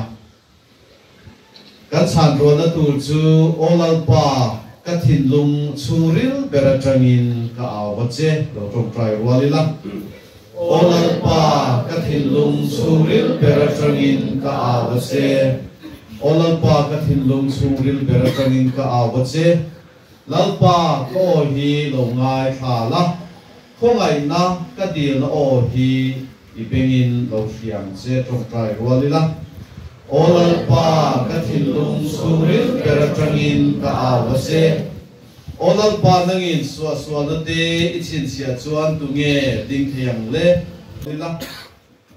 S6: Kan chhan rualna tur chu Aw Lalpa, ka thinlung chhungril ber atangin ka au va che, lo tawngtai rual ila. Aw Lalpa, ka thinlung chhungril ber atangin ka au va che. Aw Lalpa, ka thinlung chhungril ber atangin ka au va che. Lalpa, ka aw hi lo ngaithla la, khawngaihna ka dilna aw hi i bengin lo hriam che tawngtai rual ila. Aw Lalpa, ka thinlung chhungril ber atangin ka au a che. Aw Lalpa, nangin suahsualna te i chhinchhiah chuan tunge ding thei ang le? Ila.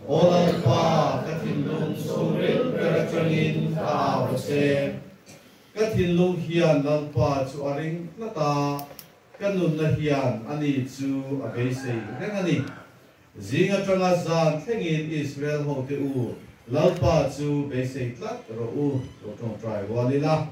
S6: Aw Lalpa, ka thinlung chhungril ber atangin ka au a che. Ka thinlung hian Lalpa chu a ring tlat a, ka nunna hian ani chu a beisei reng a ni. Zing atanga zan thlengin Israel hote u, Lalpa chu beisei tlat rawh u, lo tawngtai rual ila.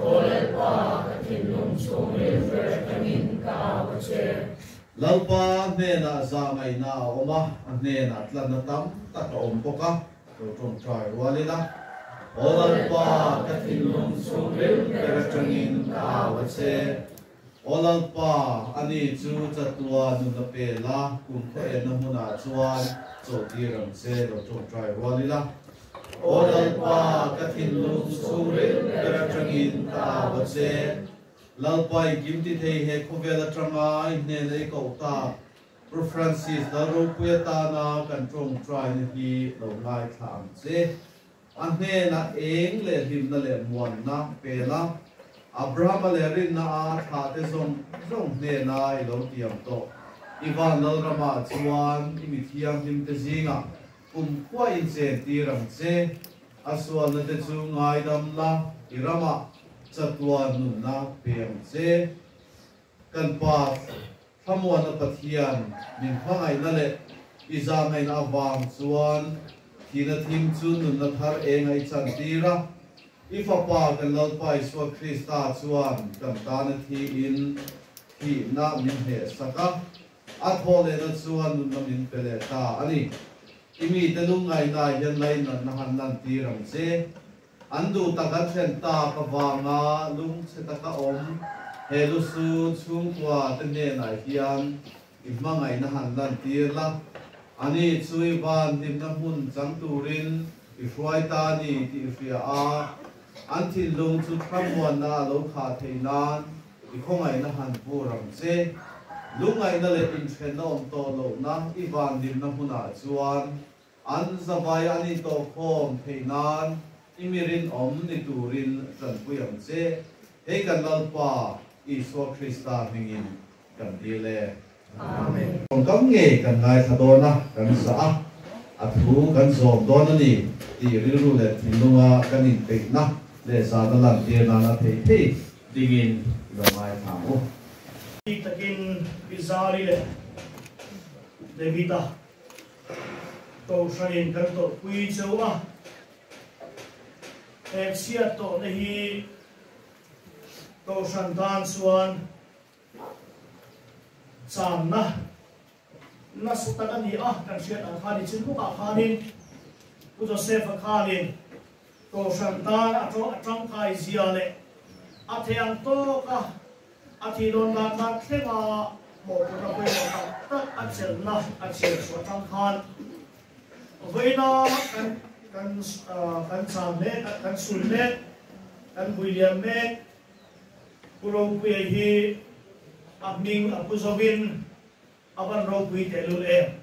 S9: Aw Lalpa, ka thinlung chhungril ber atangin ka au a che.
S6: Lalpa hnenah zahngaihna a awm a, a hnenah tlanna tam tak a awm bawk a, lo tawngtai rual ila. Aw Lalpa, ka thinlung chhungril ber atangin ka au a che. Aw Lalpa, ani chu chatua nun a pe la, kum khaw enna hmunah chuan chawhtir ang che, lo tawngtai rual ila. Aw Lalpa, ka thinlung chhungril ber atangin ka au a che. Lalpa i kim ti thei he khawvel atanga i hnena i koh tak, Pu Francis Lalropui atana kan tawngtaina hi lo ngaithla ang che. A hnenah eng leh hlimna leh muanna pe la, Abrahama leh rinna a thlahte zawng zawng hnena i lo tiam tawh. I van Lalramah chuan i mi thianghlimte zingah kumkhua inchen tir ang che. A sualna te chu ngaidam la, i ramah chatuan nunna pe ang che. Kan Pa Thlamuana Pathian min hmangaihna leh i zahngaihna avang chuan thihna thim chu nunna thar eng a i chantir a. I Fapa kan Lalpa Isua Krista chuan kan tana thiin thihna min hnehsak a, a thawhlehna chuan nunna min pe leh ta a ni. I mite lungngaihna hian lainatna han lantir ang che. An duh tak an thlen tak avanga lungchhe taka awm he lusu chhungkua te hnenah hian i hmangaihna han lantir la. Ani chu i van hlimna hmun chang turin i hruai ta a ni tih i hria a, an thinlung chu thlamuanna a lo khah theih nan i khawngaihna han vur ang che. Lungngaihna leh inthenna awm tawh lohna i van hlimna hmunah chuan An zavai an intawhkhawm theih nan i mi rinawm ni turin tanpui ang che. Hei kan Lalpa Isua Krista hmingin kan dil e.
S9: Amen.
S6: Tawngkam ngei kan ngaithla dawn a, kan zah a, a thu kan zawm dawn a ni tih rilru leh thinlunga kan inpeihna leh zahna lantir nana thei thei dingin i lo ngaithla ang u.
S10: Bik takin Pi Zari leh David-a Kohhranin kan tawrhpui cheu a, he chhiat tawhna hi Kohhran tan chuan channa nasa tak a ni a, kan hriat ang khan i chin bawkah khanin Pu Joseph-a khanin Kohhran tan a tangkai zia leh a thei ang tawka A thih dawn dan khan thlenga mawhphurhna pawimawh tak tak a chelhna a chhiar chhuah atang khan vawiina kan kan kan chan mek kan sul mek kan vui liam mek Pu Ropuia hi a hming a pu zovin a van ropui tehlul em.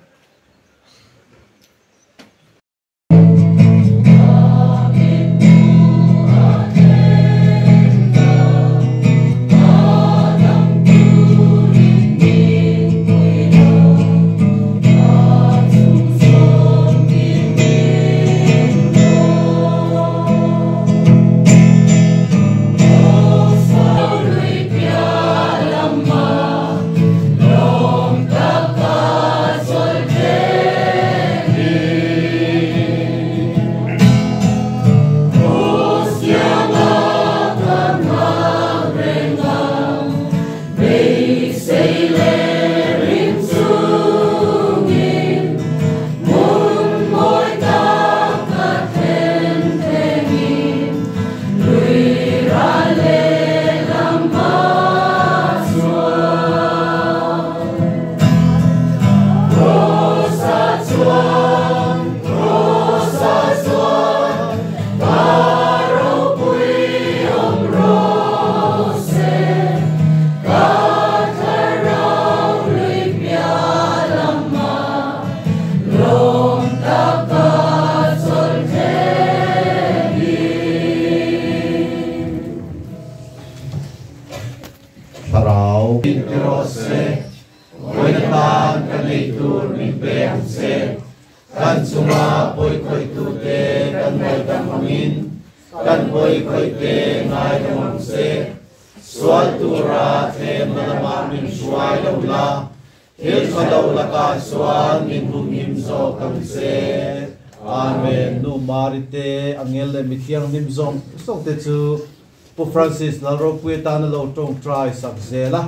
S11: tur min pe ang che. Kan chunga pawi khawih-tute kan ngaihdam angin kan pawi khawihte ngaidam ang che. Sual tura thlemna lamah min hruai lo la, thil tha lo lakah chuan min humhim zawk ang che.
S12: Amen. Nu Mari te, Angel leh Mithianghlim zawng zawng te chu Pu Francis Lalropuia tana lo tawngtai sak zel a,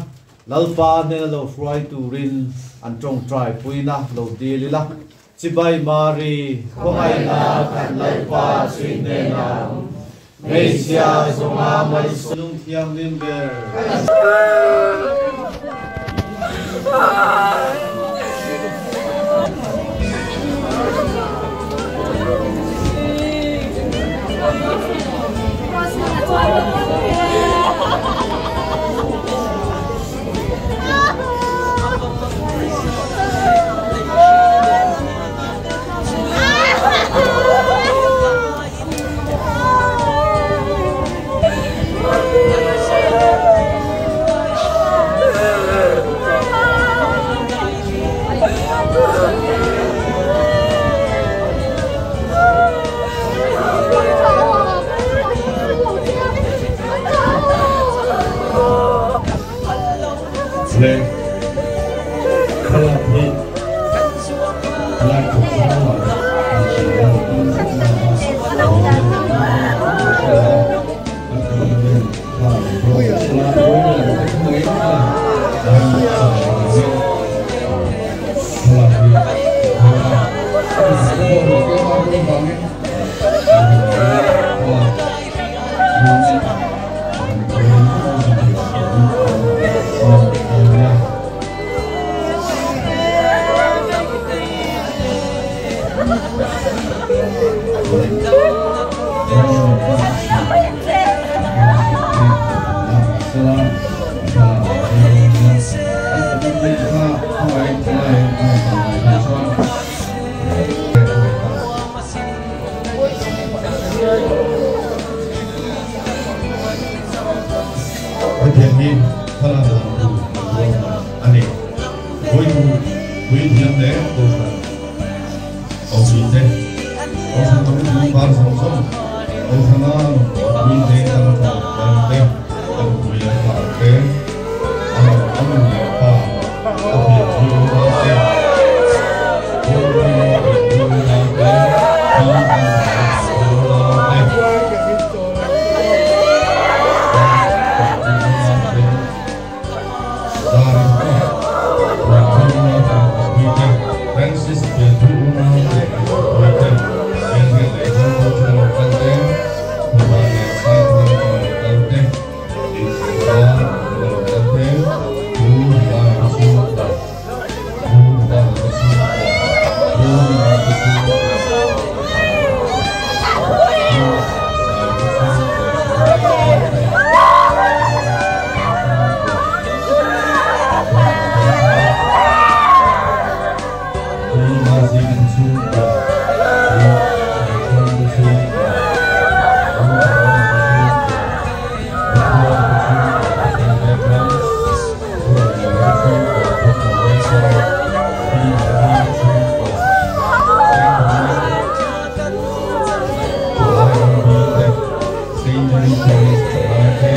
S12: Lalpa hnena lo hruai turin an tawngtai puina lo dil ila. Chibai Mari,
S11: Khawngaihna kan Lalpa chui hnenah awm, hmeichhia zawnga Malsawm.
S12: Lungthianghlim ber.
S13: Le thlalak hi lai thawk hma an sawi a, Hetiang hi thlalak dan tur an ruahman a ni. Vawitu puithiam leh Kohhran Kohhran te, Kohhran Komiti par zawng zawng, Kohhrana rawngbawlpui te, kan tlangval te, kan pui leh par te, a a nu leh pa, a pianpui unau te, Kawlrawnga pianpui unau te, Pi Vanzara pianpui unau te, Kan pianpui unau te, Zarin te, Pianpui unau te leh Pui te, Francis pianpui unau te leh Pui te, Henry leh John Rochua lo kal te, Khupa leh Saithar atanga lo kal te, Inchhungkar atanga lo kal te, Pu Hivana te chhungkua, Pu Hivana te chhungkua, Pu Ringa te chhungkua, Pu Saia te chhungkua thalai lo kal te, Pu Lalchhana te chhungkua, Pu Mazinga te chhungkua, Pu Saichhawng te chhungkua, Pu Tharona te chhungkua, Pu Khuana te chhungkua Pathan Vengthlang, Pu Romawia te chhungkua Phawngpui Vengthlang, Pi Marini te chhungkua, Saint Dominic Thalai Rambil te, Saint Mary Parish Thalai te,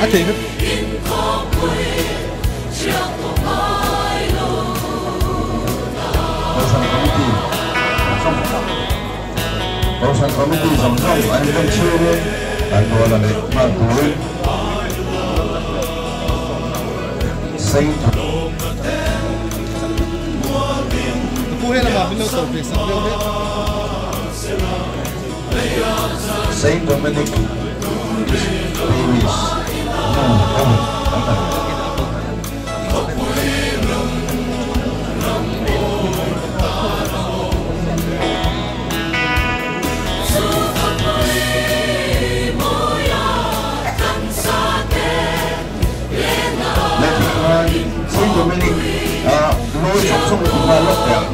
S7: A thei kha.
S14: Kohhran Committee zawng Kohhran Committee zawng zawng an inrem chhungin an rual a neih hman turin Saint
S7: Pu helamah min lo tawp ve sak deuh hle.
S14: Saint Dominic Parish nu ho an la ni. Lehkha khan Saint Dominic a lawi chawp chawp lutuk nghal lawk teh ang.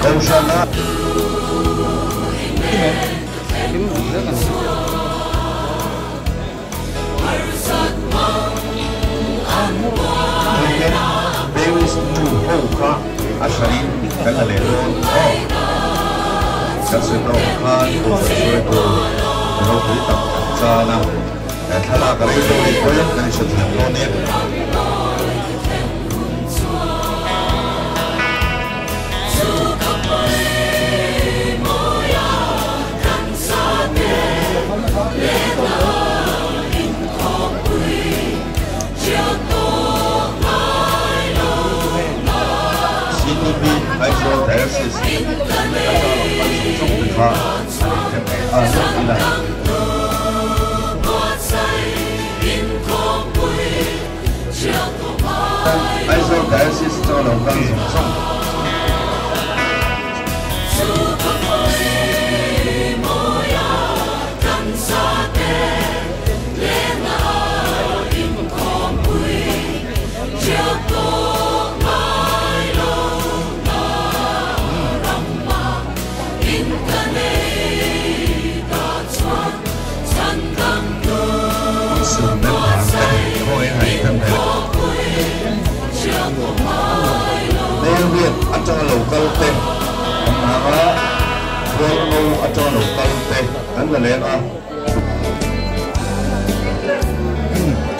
S14: Kohhrana. Tuihen Paris nu ho kha a hranin kan la leh dawn aw. Kan sawi tawh khan Kohhran hruaitu ropui tak kan chan a, thlalak a rei dawn in pawhin kan inhrethiam dawn e. CTP Aizawl Diocese atanga lo kal zawng zawng te kha an inrem leh nghal lawk ila. Aizawl Diocese atanga lo kal zawng zawng. Council member te khawi ngaih kan hre. Melriat atanga lo kal te kan hang a, Hualngo atanga lo kal te kan la leng a.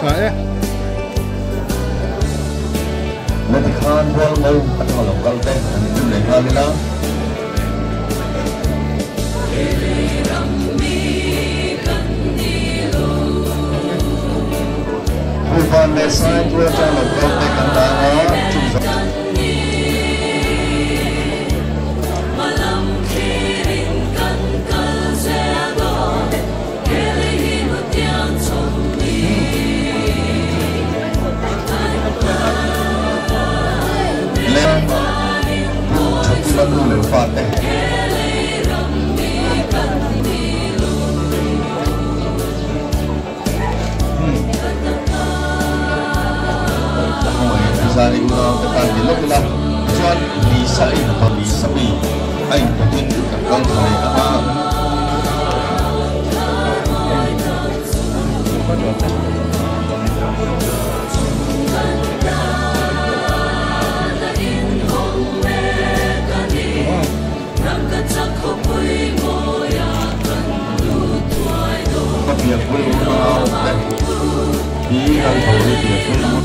S7: Tha e.
S14: La tikhan Hualngo atanga lo kal te kan inrem leh nghal ila. Huvan leh Saitual atanga lo kal te kan dang a, chung zawng. Leh Pu Thakima nu leh fate. Zari unau te tan ni lawk ila chuan Lisa a inpa Lisa mi a inpawhin kan kal thla leh ang a. Ka pianpui unau te hi Lalthawri pianpui unau.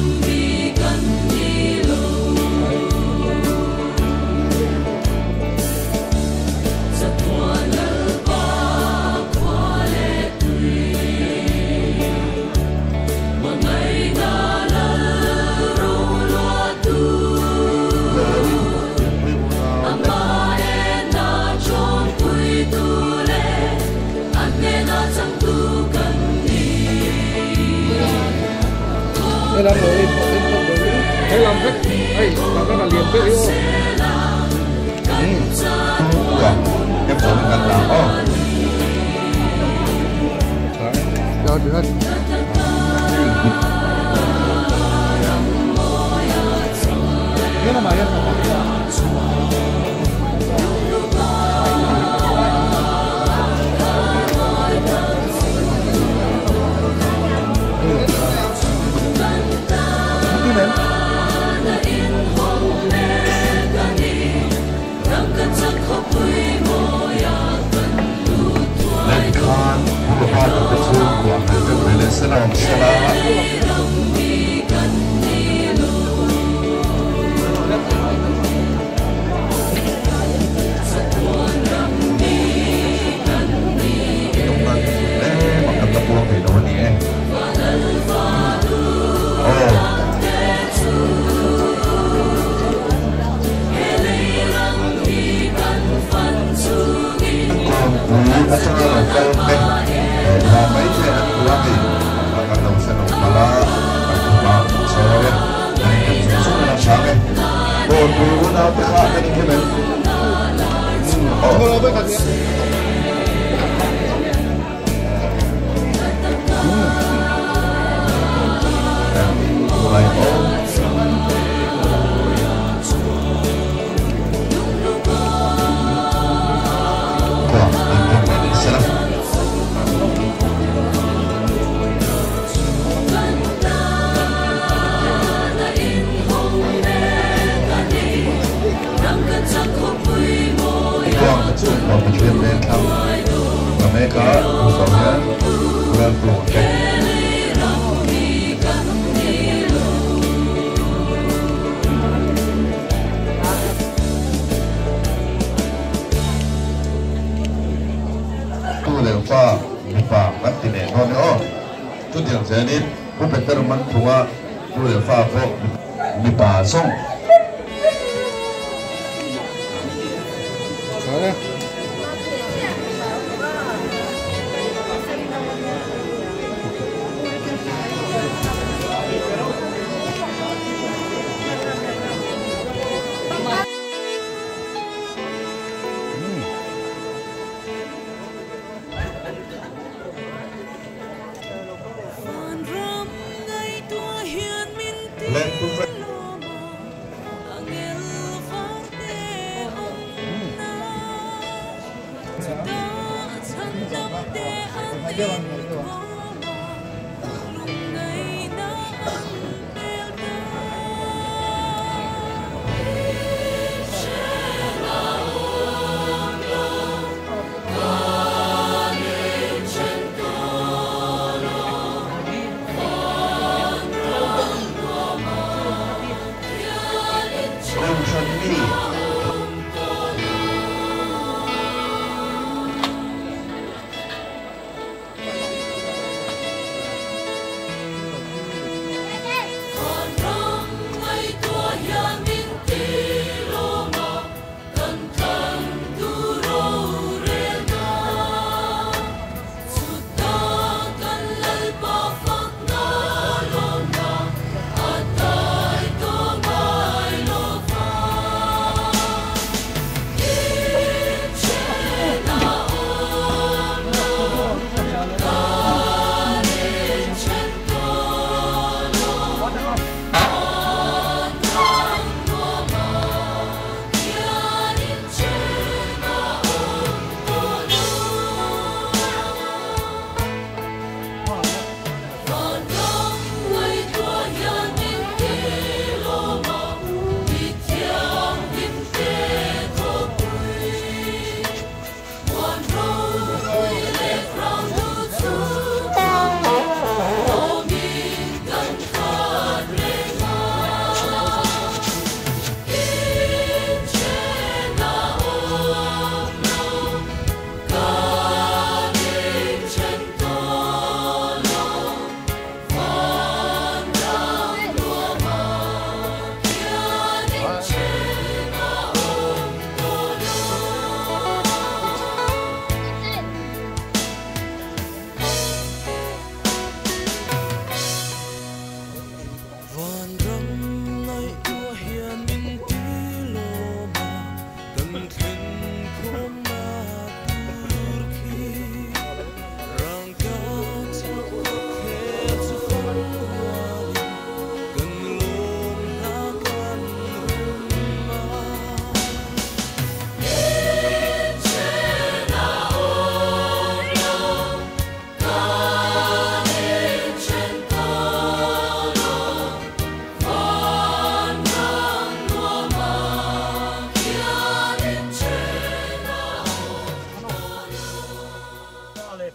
S14: Lawri pianpui unau te. Ua, em chọn gần là ô. Awm sela.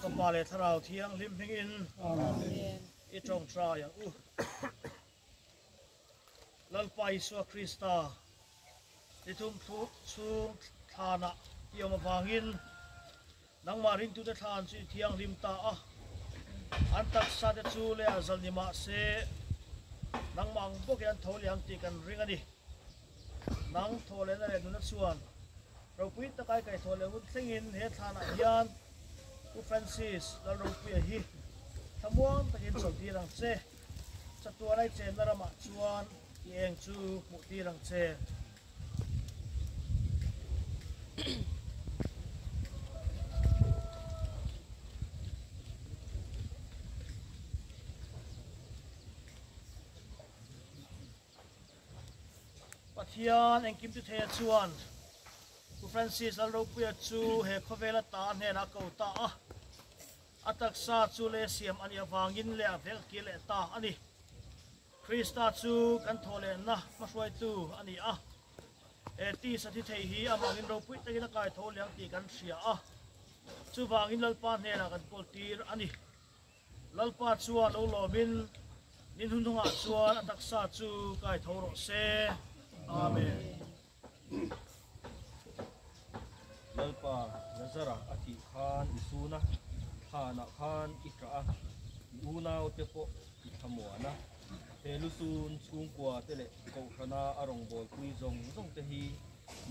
S10: Fapa leh Thlarau Thianghlim hmingin i tawngtai ang u. Lalpa Isua Krista ni thum chhung thlanah i awm avangin nangmah ringtute thlan chu i thianghlim ta a. An taksa te chu leh a zal ni mah se nangmah ang bawkin an tho leh ang tih kan ring a ni. Nang thaw lehna leh nuna chuan ropui taka i kaihthawh leh hun thlengin he thlanah hian Pu Francis Lalropuia hi thlamuang takin chawlhtir ang che. Chatuan ai chenna ramah chuan i eng chu hmuhtir ang che. Pathian engkim ti theia chuan Pu Francis Lalropuia chu he khawvela ta hnenah a ko ta a, a taksa chu leh siam a nih avangin leh a vek a kir leh ta a ni. Krista chu kan thawh lehna hmahruaitu a ni a, he tisa thi thei hi amangin ropui takin a kai tho leh ang tih kan hria a, chuvangin Lalpa hnenah kan kawl tir a ni. Lalpa chuan lo lawmin ni hnuhnungah chuan a taksa chu kai tho rawh se. Amen.
S8: Lalpa, Lazara a thih khan i sun a, thlanah khan i tah a, i unaute pawh i thlamuan a. He lusun chhungkua te leh Kohhrana a rawngbawlpui zawng zawng te hi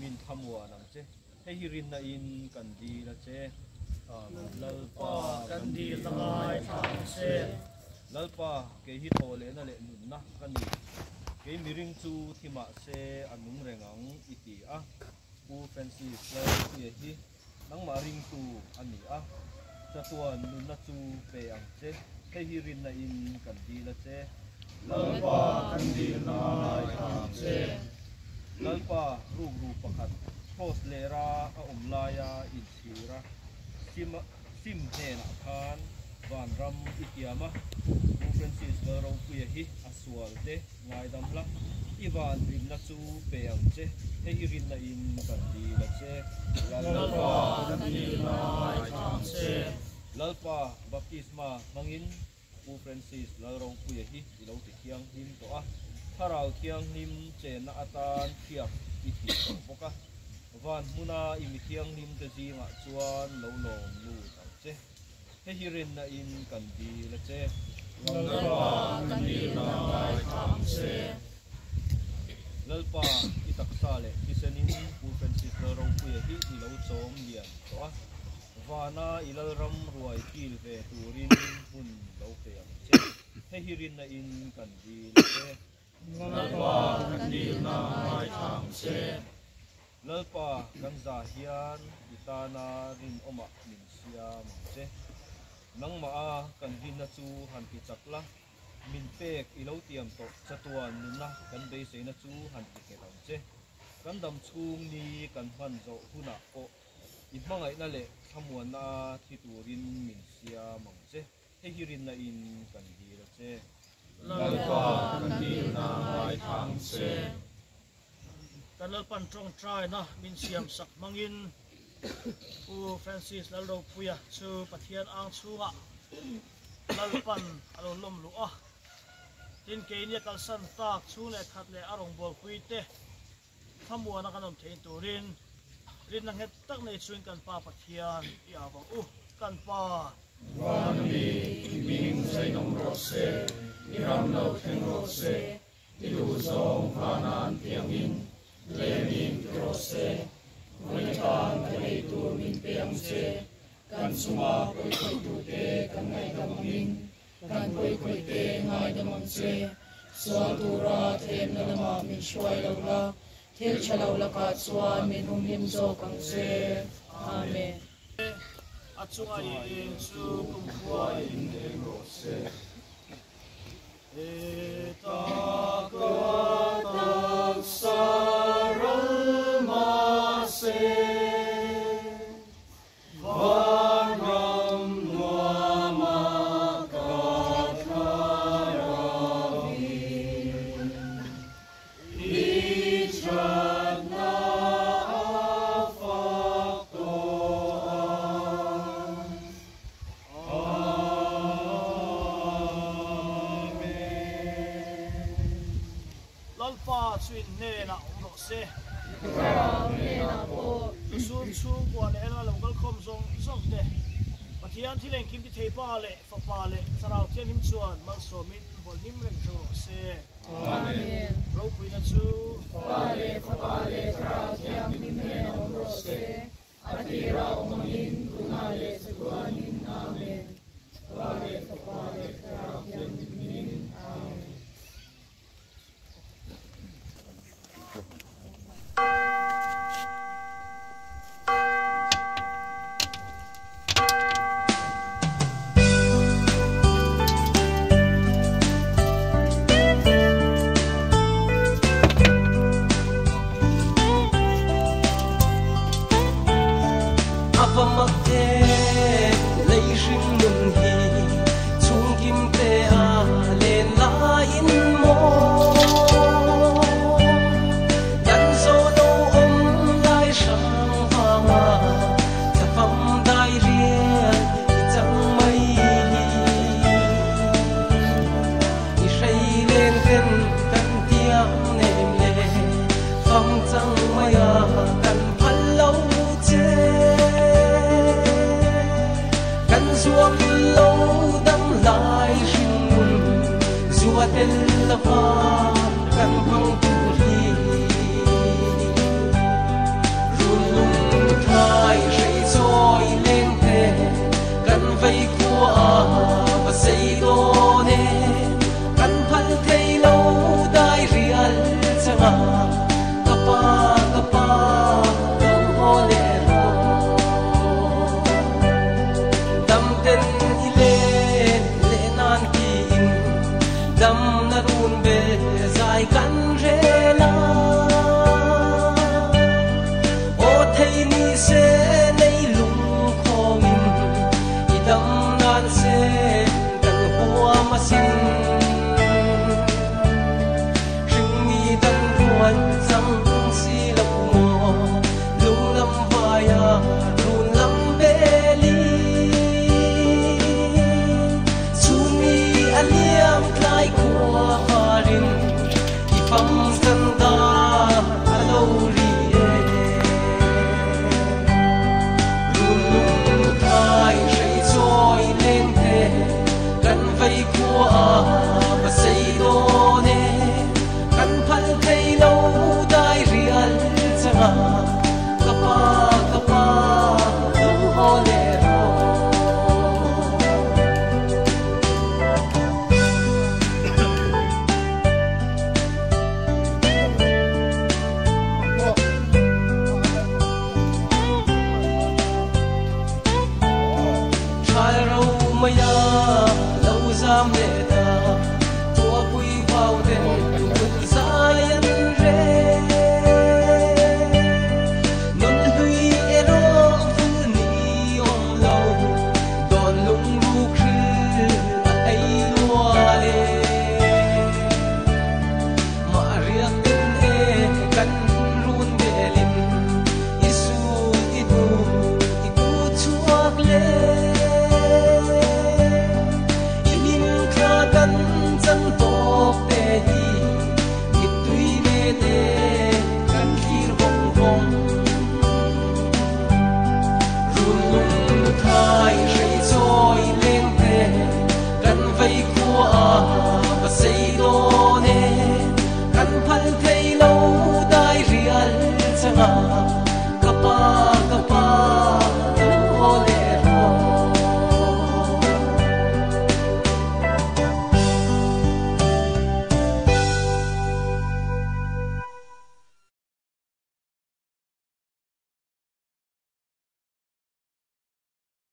S8: min thlamuan ang che. Hei hi rinna in kan dil a che. Amen.
S10: Lalpa kan dil na ngai thla ang che.
S8: Lalpa, kei hi thaw lehna leh nunna ka ni. Kei miring chu thi mah se a nung reng ang i ti a. Pu Francis Lalpuia hi nangmah ringtu a ni a. Chatuan nunna chu pe ang che. Hei hi rinna in kan dil a che.
S11: Lalpa kan dil na ngai thla ang che.
S8: Lalpa rukru pakhat cross lera a awm laia inchhir a sim sim hnenah khan vanram i tiam a, Pu Francis Lalropuia hi a sual te ngaidam la, i van rinna chu pe ang che, hei hi rinna in kan dil a che.
S11: Lalpa kan dil na ngai thla ang che.
S8: Lalpa baptisma hmangin Pu Francis Lalropuia hi i lo ti thianghlim tawh a, Thlarau Thianghlim chenna atan thiak i ti tawh bawk a, van hmuna i mi thianghlim te zingah chuan lo lawm lut ang che. Hei hi rinna in kan dil a che.
S11: Lalpa kan dilna ngaithla ang che.
S8: Lalpa i taksa leh thisenin Pu Francis Lalropuia hi i lo chawm lian tawh a. Vana i lalram ruai kil ve turin hmun lo pe ang che. Hei hi rinna in kan dil a che.
S11: Lalpa kan dilna ngaithla ang che.
S8: Lalpa kan za hian i tana rinawmah min siam ang che. Nangmah a kan rinna chu han ti chak la, min pek i lo tiam tawh chatuan nunna kan beiseina chu han ti nghet ang che. Kan dam chhung ni kan hman zawh hunah pawh I hmangaihna leh thlamuanna thi turin min siam ang che. Hei hi rinna in kan dil a che.
S11: Lalpa kan dilna ngaithla ang che.
S10: Kan Lalpan tawngtaina min siam sak hmangin Pu Francis Lalropuia chu Pathian ang chhungah Lalpan a lo lawm luh a. Tin keini a kalsan tak chhung leh khat leh a rawngbawlpui te Thlamuana kan awm theih turin rinna nghet tak nei chungin kan Pa Pathian i au ang u. Kan Pa.
S11: Van mi, i hming zeinawm rawh se, i ram lo thleng rawh se, i duh zawng vanan tiangin lem in ti rawh se. Vawi tan ka ei tur min pe ang che, kan chunga pawikhawih tute kan ngaihdam angin kan pawikhawih te ngaidam ang che. Sual tura thlemna lamah min hruai lo la, thil tha lo lakah chuan min humhim zawk ang che. Amen.
S10: A chunga i eng chu kumkhua in
S11: eng rawh se.
S10: Heta ka taksa ral mah se, vanram nuama ka thlarauin i thatna a fak tawh ang. chu in hnenah awm rawh se. Lusun chhungkua leh ela lo kal khawm zawng zawng te Pathian thil engkim ti thei pa leh fapa leh Thlarau Thianghlim chuan malsawmin vawlhim reng tho rawh se.
S9: Amen.
S10: Ropuina chu
S9: Pa leh Fapa leh Thlarau Thianghlim hnenah awm rawh se. A tira awm angin tunah leh chatuanin. Amen. Pa leh Fapa leh Thlarau Thianghlimin. Amen.
S15: Maya, lâu giam lệ